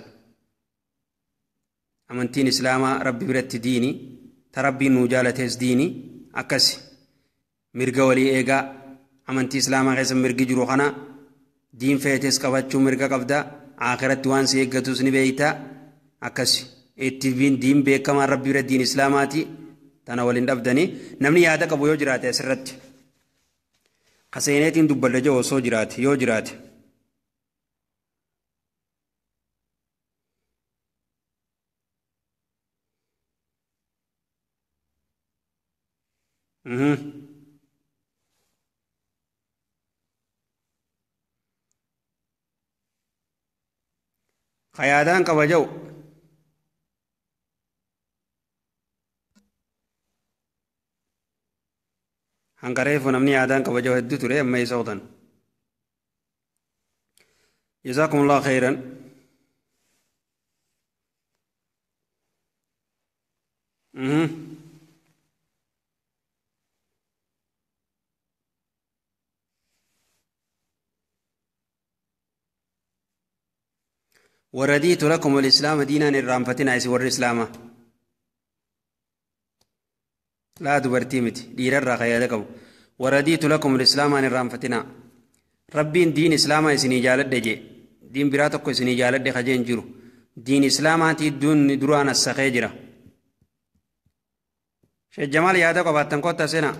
Amantiin Islaamaa rabbi biratti diini ta rabbiin nuu jaalates diini akkasi mirga walii eegaa amantii Islaamaa keessa mirgi jiru kana diin feetes qabachuu mirga qabda Akhiratti waan si eeggatus ni beeyta. Akkas itti diin beekamaan rabbi bira diin islaamaati. Tana waliin dhabdanii namni yaada qabu yoo jiraate asirratti. Kaseeneetiin dubbadha jiru osoo jiraate yoo jiraate. Yaadaan qaba jiru. Hanqareefu namni yaadaan qaba jiru hedduu ture amma isa qotan. Jazaakumullahu khayran. ورديت لكم الإسلام دينا الرامفتنا يسور الإسلام لا دبرتيمت دير الرقيا ورديت لكم الإسلام عن الرامفتنا ربين دين إسلام يسني جالد دجي دين براتك يسني جالد خجين جرو دين إسلام أنت دون دروان السخيجرة شيخ جمال يادك وباتن سنة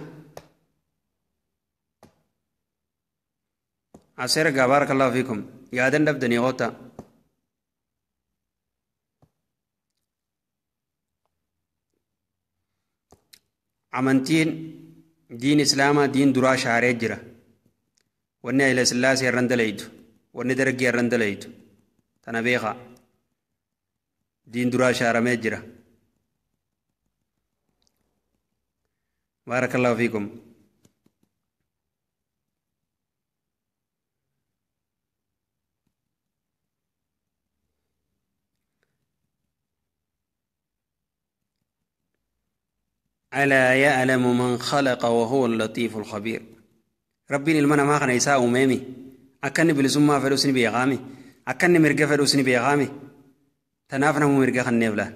أسير بارك الله فيكم يادن دبدني غوتا amantiin diin islaamaa diin duraa shaaree jira. Wanni Haile Sillaasee irran dalaytu, wanni Dargii irran dalaytu tana beekaa. Diin duraa shaaramee jira. Baarakallahu fiikum. ألا يعلم من خلق وهو اللطيف الخبير. ربي المنا ما خنا يساء أمامي أكن بلسما فلوسني بيغامي أكن مرجع فلوسني بيغامي تنافنا مو مرجع خنيف لا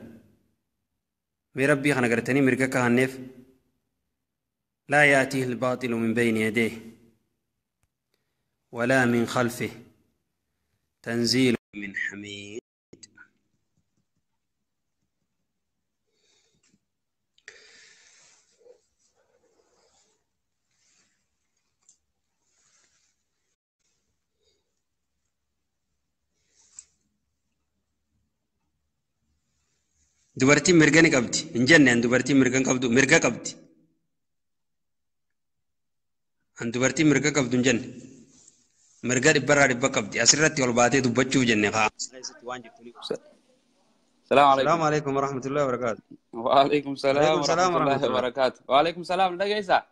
بربي خنا قرتني مرجع كهنيف. لا يأتيه الباطل من بين يديه ولا من خلفه تنزيل من حميد. Dubartiin mirga ni qabdi. Hin jenne an dubartiin mirga hin qabdu. Mirga qabdi. An dubartiin mirga qabdu hin jenne. Mirga dhibbarraa dhibba qabdi. Asirratti ol baatee dubbachuuf jenne kaa. Salaamu alaikum wa rahmatullahi wa barakaatu. Wa alaikum salaam wa rahmatullahi wa barakaatu. Wa alaikum salaam dhageessaa.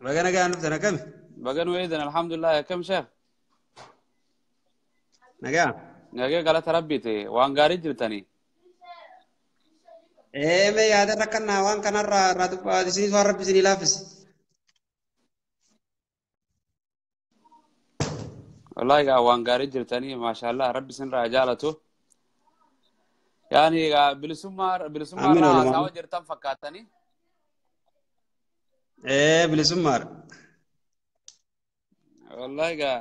Baga nagaan dhuftan akkami? Baga nu eedan alhamdulillah akkam sheekh? Nagaa. Nagaa galata rabbiiti waan gaarii jirtanii. Mee yaada rakkannaa waan kanarraa irraa dubbaa isinis waan rabbi isinii laaffise. Wallaahi gaa waan gaarii jirtanii maashaallah rabbi isinirraa jaalatu. Yaani gaa bilisummaa irraa haasawaa jirtan fakkaatanii. Bilisummaadha. Wallaahi gaa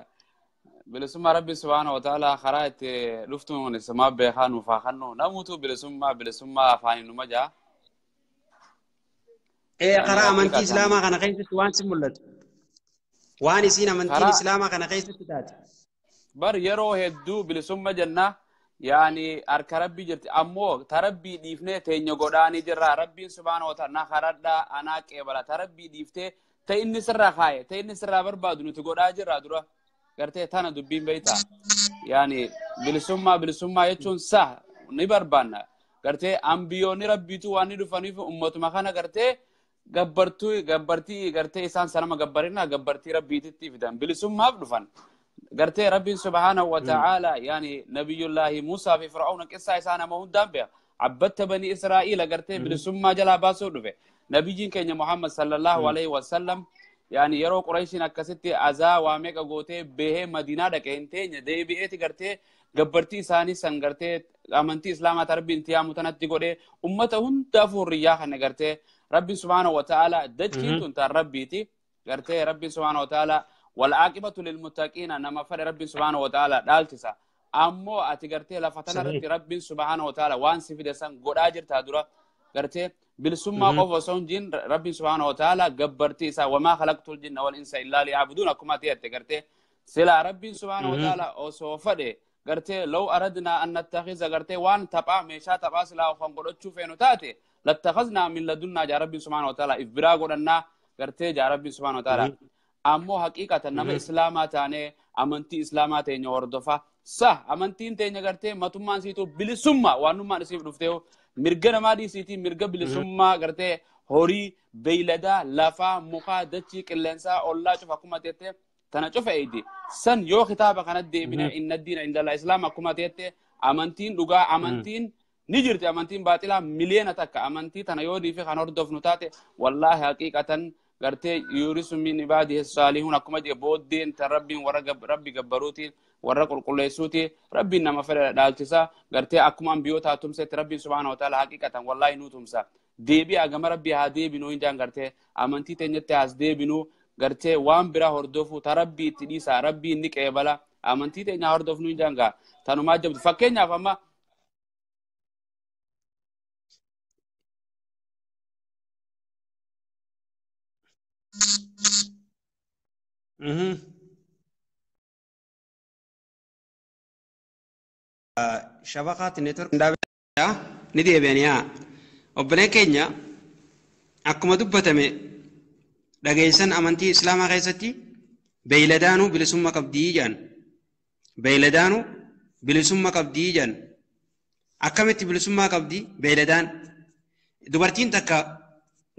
bilisummaa rabbi subhaana wa ta'ala karaa itti dhuftuun isimaa beekaa nuuf haa kennu namuutu bilisummaa afaaniin numa jaa. Karaa amantii islaamaa kana keessatti waan si mul'atu. Waan isiin amantiin islaamaa kana keessatti taate. Bar yeroo hedduu bilisummaa jenna yaani harka rabbii jirti ammoo ta rabbii dhiifnee teenya godhaanii jirra rabbiin subhaana wa ta'ala na karadhaa anaa qeebala ta rabbii dhiiftee ta inni sirraa kaaye ta inni sirraa barbaadu nuti godhaa jirra dura. Gartee tana dubbiin beektaa yaani bilisummaa jechuun sah ni barbaanna gartee ambiyoonni rabbiitu waan ni dhufaniif ummatuma kana gartee gabbartii gartee isaan sanama gabbarinaa gabbartii rabbiititti fidan bilisummaaf dhufan gartee rabbiin subhaanahu wa ta'aala yaani nabiyyullaahi Muusaa fi Fir'aawna qissaa isaa nama hundaan beeka abbatta banii Israa'iila gartee bilisummaa jalaa baasuu dhufe nabiyyiin keenya Muhammad sallallahu alaihi wasallam yaani yeroo Qurayshiin akkasitti azaa waa meeqa gootee bahee Madiinaa dhaqe hin teenye deebi'eeti gartee gabbartii isaanii san gartee amantii islaamaa tarbiin tiyaamu tanatti godhee ummata hundaafuu hurriyyaa kana gartee rabbiin subhaanahu wa ta'ala dachiin tun taan rabbiiti gartee rabbiin subhaanahu wa ta'ala Wal-aaqibatu lilmuttaqiina nama fedhe Rabbiin subhaanahu wa ta'ala dhaalchisa. Ammoo ati gartee lafa tanarratti Rabbiin subhaanahu wa ta'ala waan si fide san godhaa jirtaa dura gartee bilisummaa qofa osoo hin jiin Rabbiin subhaanahu wa ta'ala gabbartii isaa wamaa khalaqtul jinna wal insa illaa liya'buduun akkuma ati jette gartee silaa Rabbiin subhaanahu wa ta'ala osoo fedhe gartee law aradnaa an nattakhiza gartee waan taphaa meeshaa taphaa silaa kan godhachuu feenu taate lattakhaznaa min ladunnaa jaa Rabbiin subhaanahu wa ta'ala if biraa godhannaa gartee jaa Rabbiin subhaanahu wa ta'ala. Ammoo haqiiqatan nama islaamaa taanee amantii islaamaa teenya hordofa. Sa amantiin teenya gartee matummaan siituu bilisummaa waanummaan isiif dhuftee mirga namaa dhiisiitii mirga bilisummaa gartee horii beeyladaa lafaa mukaa dachii qilleensaa ollaa cufa akkuma teette tana cufa eeydi. San yoo kitaaba kanatti deebine inna diina indala islaam akkuma teette amantiin dhugaa amantiin ni jirti amantiin baaxilaa miliyoona takka amantii tana yoo dhiife kan hordofnu taate wallaahi haqiiqatan gartee yuurisu min ibaadihi saalihuun akkuma jedhe booddeen tan Rabbiin warra Rabbi gabbaruutiin warra qulqulleessuuti Rabbiin nama fedhe dhaalchisa gartee akkuma ambiyootaa tumsetti Rabbiin subhaanahu wa ta'ala haqiiqatan wallaahi nuu tumsa deebi'a gama Rabbii haa deebinuu hin jaan gartee amantii teenyatti haas deebinuu gartee waan biraa hordofuu ta Rabbii itti dhiisa Rabbiin ni qeebala amantii teenya hordofnuu hin jaan gaa tanumaa jabdu fakkeenyaaf amma Shabaqaatti network ni deebi'anii obboleen keenya akkuma dubbatame dhageessan amantii islaamaa keessatti beeyladaanuu bilisummaa qabdii jedhan. Beeyladaanuu bilisummaa qabdii jedhan. Akkamitti bilisummaa qabdii beeyladaan? Dubartiin takka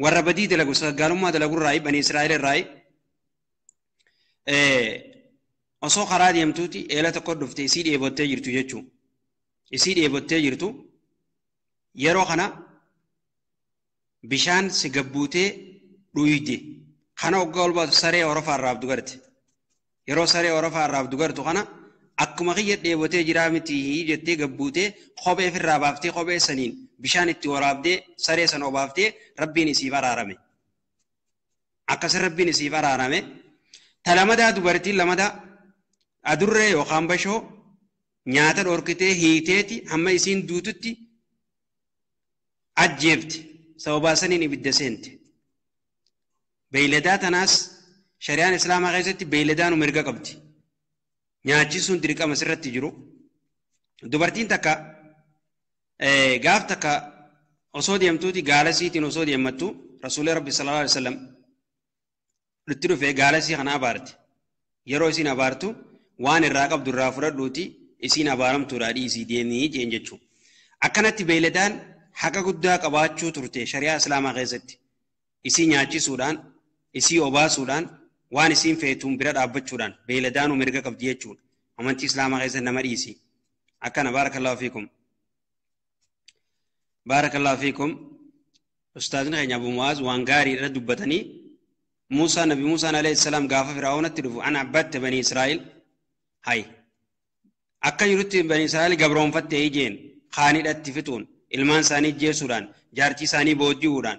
warra badii dalagu sagaalummaa dalagurraa bani Israa'el irraa osoo karaa deemtuuti eela tokko dhufte isii dheebottee jirtu jechuudha. Isii dheebottee jirtu yeroo kana bishaan si gabbuutee dhuyde kana hoggaa ol baatu saree horofaa irraa abdu garte. Yeroo saree horofaa irraa abdu gartu kana akkuma kiyya dheebotee jiraa miti jettee gabbuutee kophee ofirraa baaftee kophee saniin bishaan itti waraabdee saree sana obaaftee Rabbiin isiif araarame. Akkas Rabbiin isiif araarame. Ta lamadaa dubartiin lamadaa adurree yookaan bashoo nyaata dhorkitee hiiteeti hamma isiin duututti ajjeefte sababaa saniin ibidda seente. Beeyladaa tanaas shari'aan islaamaa keessatti beeyladaanu mirga qabdi. Nyaachisuun dirqama sirratti jiru. Dubartiin takka gaaf takka osoo deemtuuti gaala siitiin osoo deemattu Rasuulli Rabbi sallallahu alaihi wasallam itti dhufee gaala sii kana abaarte. Yeroo isiin abaartu waan irraa qabdu irraa fudhadhuuti isiin abaaramtuudha dhiisii deemii jeen jechuudha. Akkanatti beeyladaan haqa guddaa qabaachuu turte shari'aa islaamaa keessatti. Isii nyaachisuudhaan, isii obaasuudhaan, waan isiin feetuun bira dhaabbachuudhaan beeyladaanuu mirga qabdi jechuudha. Amantii islaamaa keessatti nama dhiisi. Akkana baarakallahu fiikum. Baarakallahu fiikum. Ustaazni keenya Abu Mu'aaz waan gaarii irra dubbatanii Muusaa Nabi Muusaan alayhi salaam gaafa Fir'aawnatti dhufu an abbatte bani Israa'el hay akka jirutti bani Israa'el gabroonfatte ijeen kaanidhatti fixuun ilmaan isaanii jeesuudhaan jaartii isaanii booji'uudhaan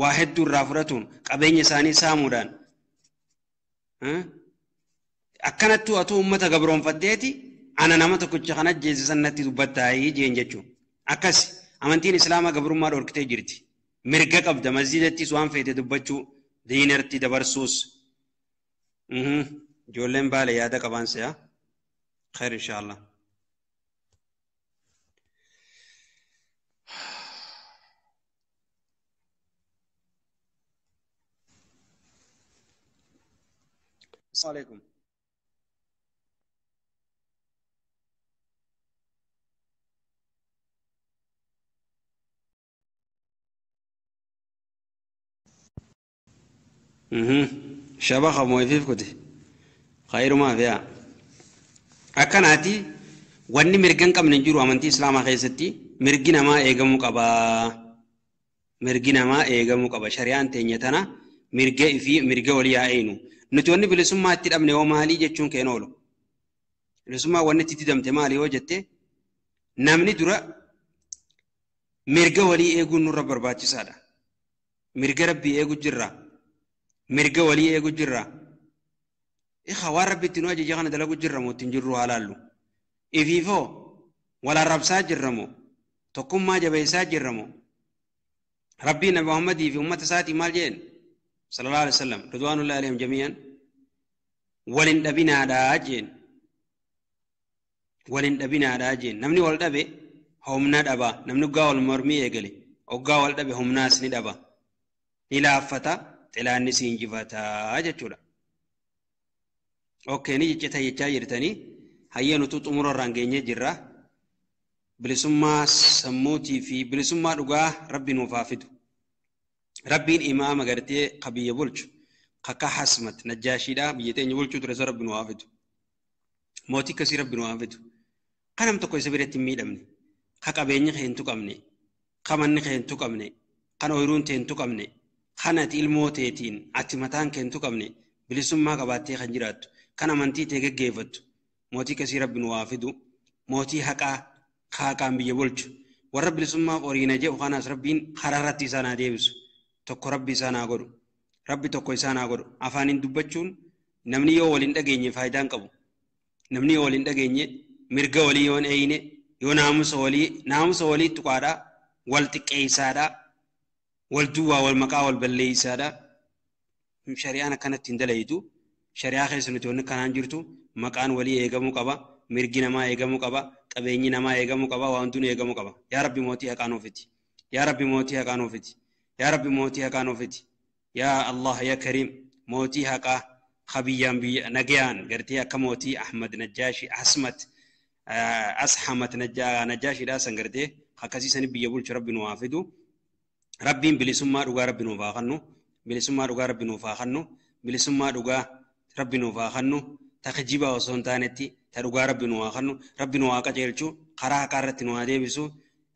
waa hedduu irraa fudhatuun qabeenya isaanii saamuudhaan akkanattuu atuu uummata gabroonfatteeti ana nama tokkicha kana jeesisan natti dubbattaa jeen jechuun akkas amantiin islaamaa gabrummaa dhorkitee jirti mirga qabda masjidattis waan feete dubbachuu diinartti dabarsuus ijoolleen baale yaada qabaan se'a khayr inshaallah. Assalamu alaikum. Shabaqa moo'ifiif kuti. Khayrumaa fi'a. Akkanaati wanni mirga hin qabne hin jiru amantii islaamaa keessatti mirgi namaa eegamuu qaba. Mirgi namaa eegamuu qaba. Shari'aan teenya tana mirga ifii mirga walii haa eeynu. Nuti wanni bilisummaa itti dhabne hoo maalii jechuun keenya oolu. Bilisummaa wanni itti didamte maali yoo jette namni dura mirga walii eeguun nurra barbaachisaadha. Mirga rabbii eegu jirra. Mirga walii eegu jirra. Ikhwa waan rabbi itti nu ajaje kana dalagu jirra moo ittiin jirru haa laallu. Ifiifoo wal arrabsaa jirra moo tokkummaa jabeessaa jirra moo rabbiin nabi Muhammadii fi uummata isaatii maal jedheen sallallahu alaihi wasallam ridwaanullahi alaihim jamii'an walin dhabinaadhaa jeen walin dhabinaadhaa jeen namni wal dhabe humna dhaba namni oggaa wal mormii eegale oggaa wal dhabe humnaas ni dhaba ni laaffata xilaanni si injifataa jechuudha. Okay ni jecha jechaa jirtanii hayyee nutu xumura irraan geenyee jirra. Bilisummaa sammuutii fi bilisummaa dhugaa rabbi nuuf haa fidu. Rabbiin imaama gartee ka biyya bulchu kakka hasmat najjaashiidha biyya teenya bulchuu ture isa rabbi nu haa fidu. Mootii akkasii rabbi nu haa fidu. Kanam tokko isa biratti hin miidhamne ka qabeenyi kee hin tuqamne ka manni kee hin tuqamne kan ooyiruun tee hin tuqamne kan ati ilmoo teetiin ati mataan kee hin tuqamne bilisummaa qabaattee kan jiraattu kan amantii tee geggeeffattu mootii akkasii rabbi nu haa fidu. Mootii haqaa haqaan biyya bulchu warra bilisummaaf horiina jedhu kanaas rabbiin karaa irratti isaan haa deebisu. Tokko rabbi isaan haa godhu. Rabbi tokko isaan haa godhu. Afaaniin dubbachuun namni yoo waliin dhageenye faayidaa hin qabu. Namni yoo waliin dhageenye mirga walii yoo hin eeyine yoo naamusa walii tuqaadhaa wal xiqqeessaadhaa wal duwwaa wal maqaa wal balleessaadhaa. Shari'aan akkanatti hin dalayitu. Shari'aa keessa nuti wanni kanaan jirtu maqaan walii eegamuu qaba. Mirgi namaa eegamuu qaba. Qabeenyi namaa eegamuu qaba. Waan hundinuu eegamuu qaba. Yaa Rabbi mootii haqaa nuuf fidi. Yaa Rabbi mootii haqaa nuuf fidi. Yaa Rabbi mootii haqaa nuuf fidi. Yaa Allah yaa Kariim mootii haqaa kabiyyaan biyya nagayaan gartee akka mootii Ahmad Najjaashi Asmat Ashamat Najjaashiidhaa san gartee akkasii sani biyya bulchu rabbi nu haa fidu. Rabbiin bilisummaa dhugaa rabbi nuuf haa kennu. Bilisummaa dhugaa rabbi nuuf haa kennu. Bilisummaa dhugaa rabbi nuuf haa kennu. Ta kijibaa osoo hin taanetti ta dhugaa rabbi nu haa kennu. Rabbi nu haa qajeelchu. Karaa haqaa irratti nu haa deebisu.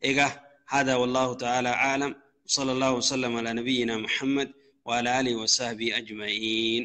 Egaa haadaa wallaahu ta'aalaa aalam. صلى الله وسلم على نبينا محمد وعلى آله وصحبه أجمعين.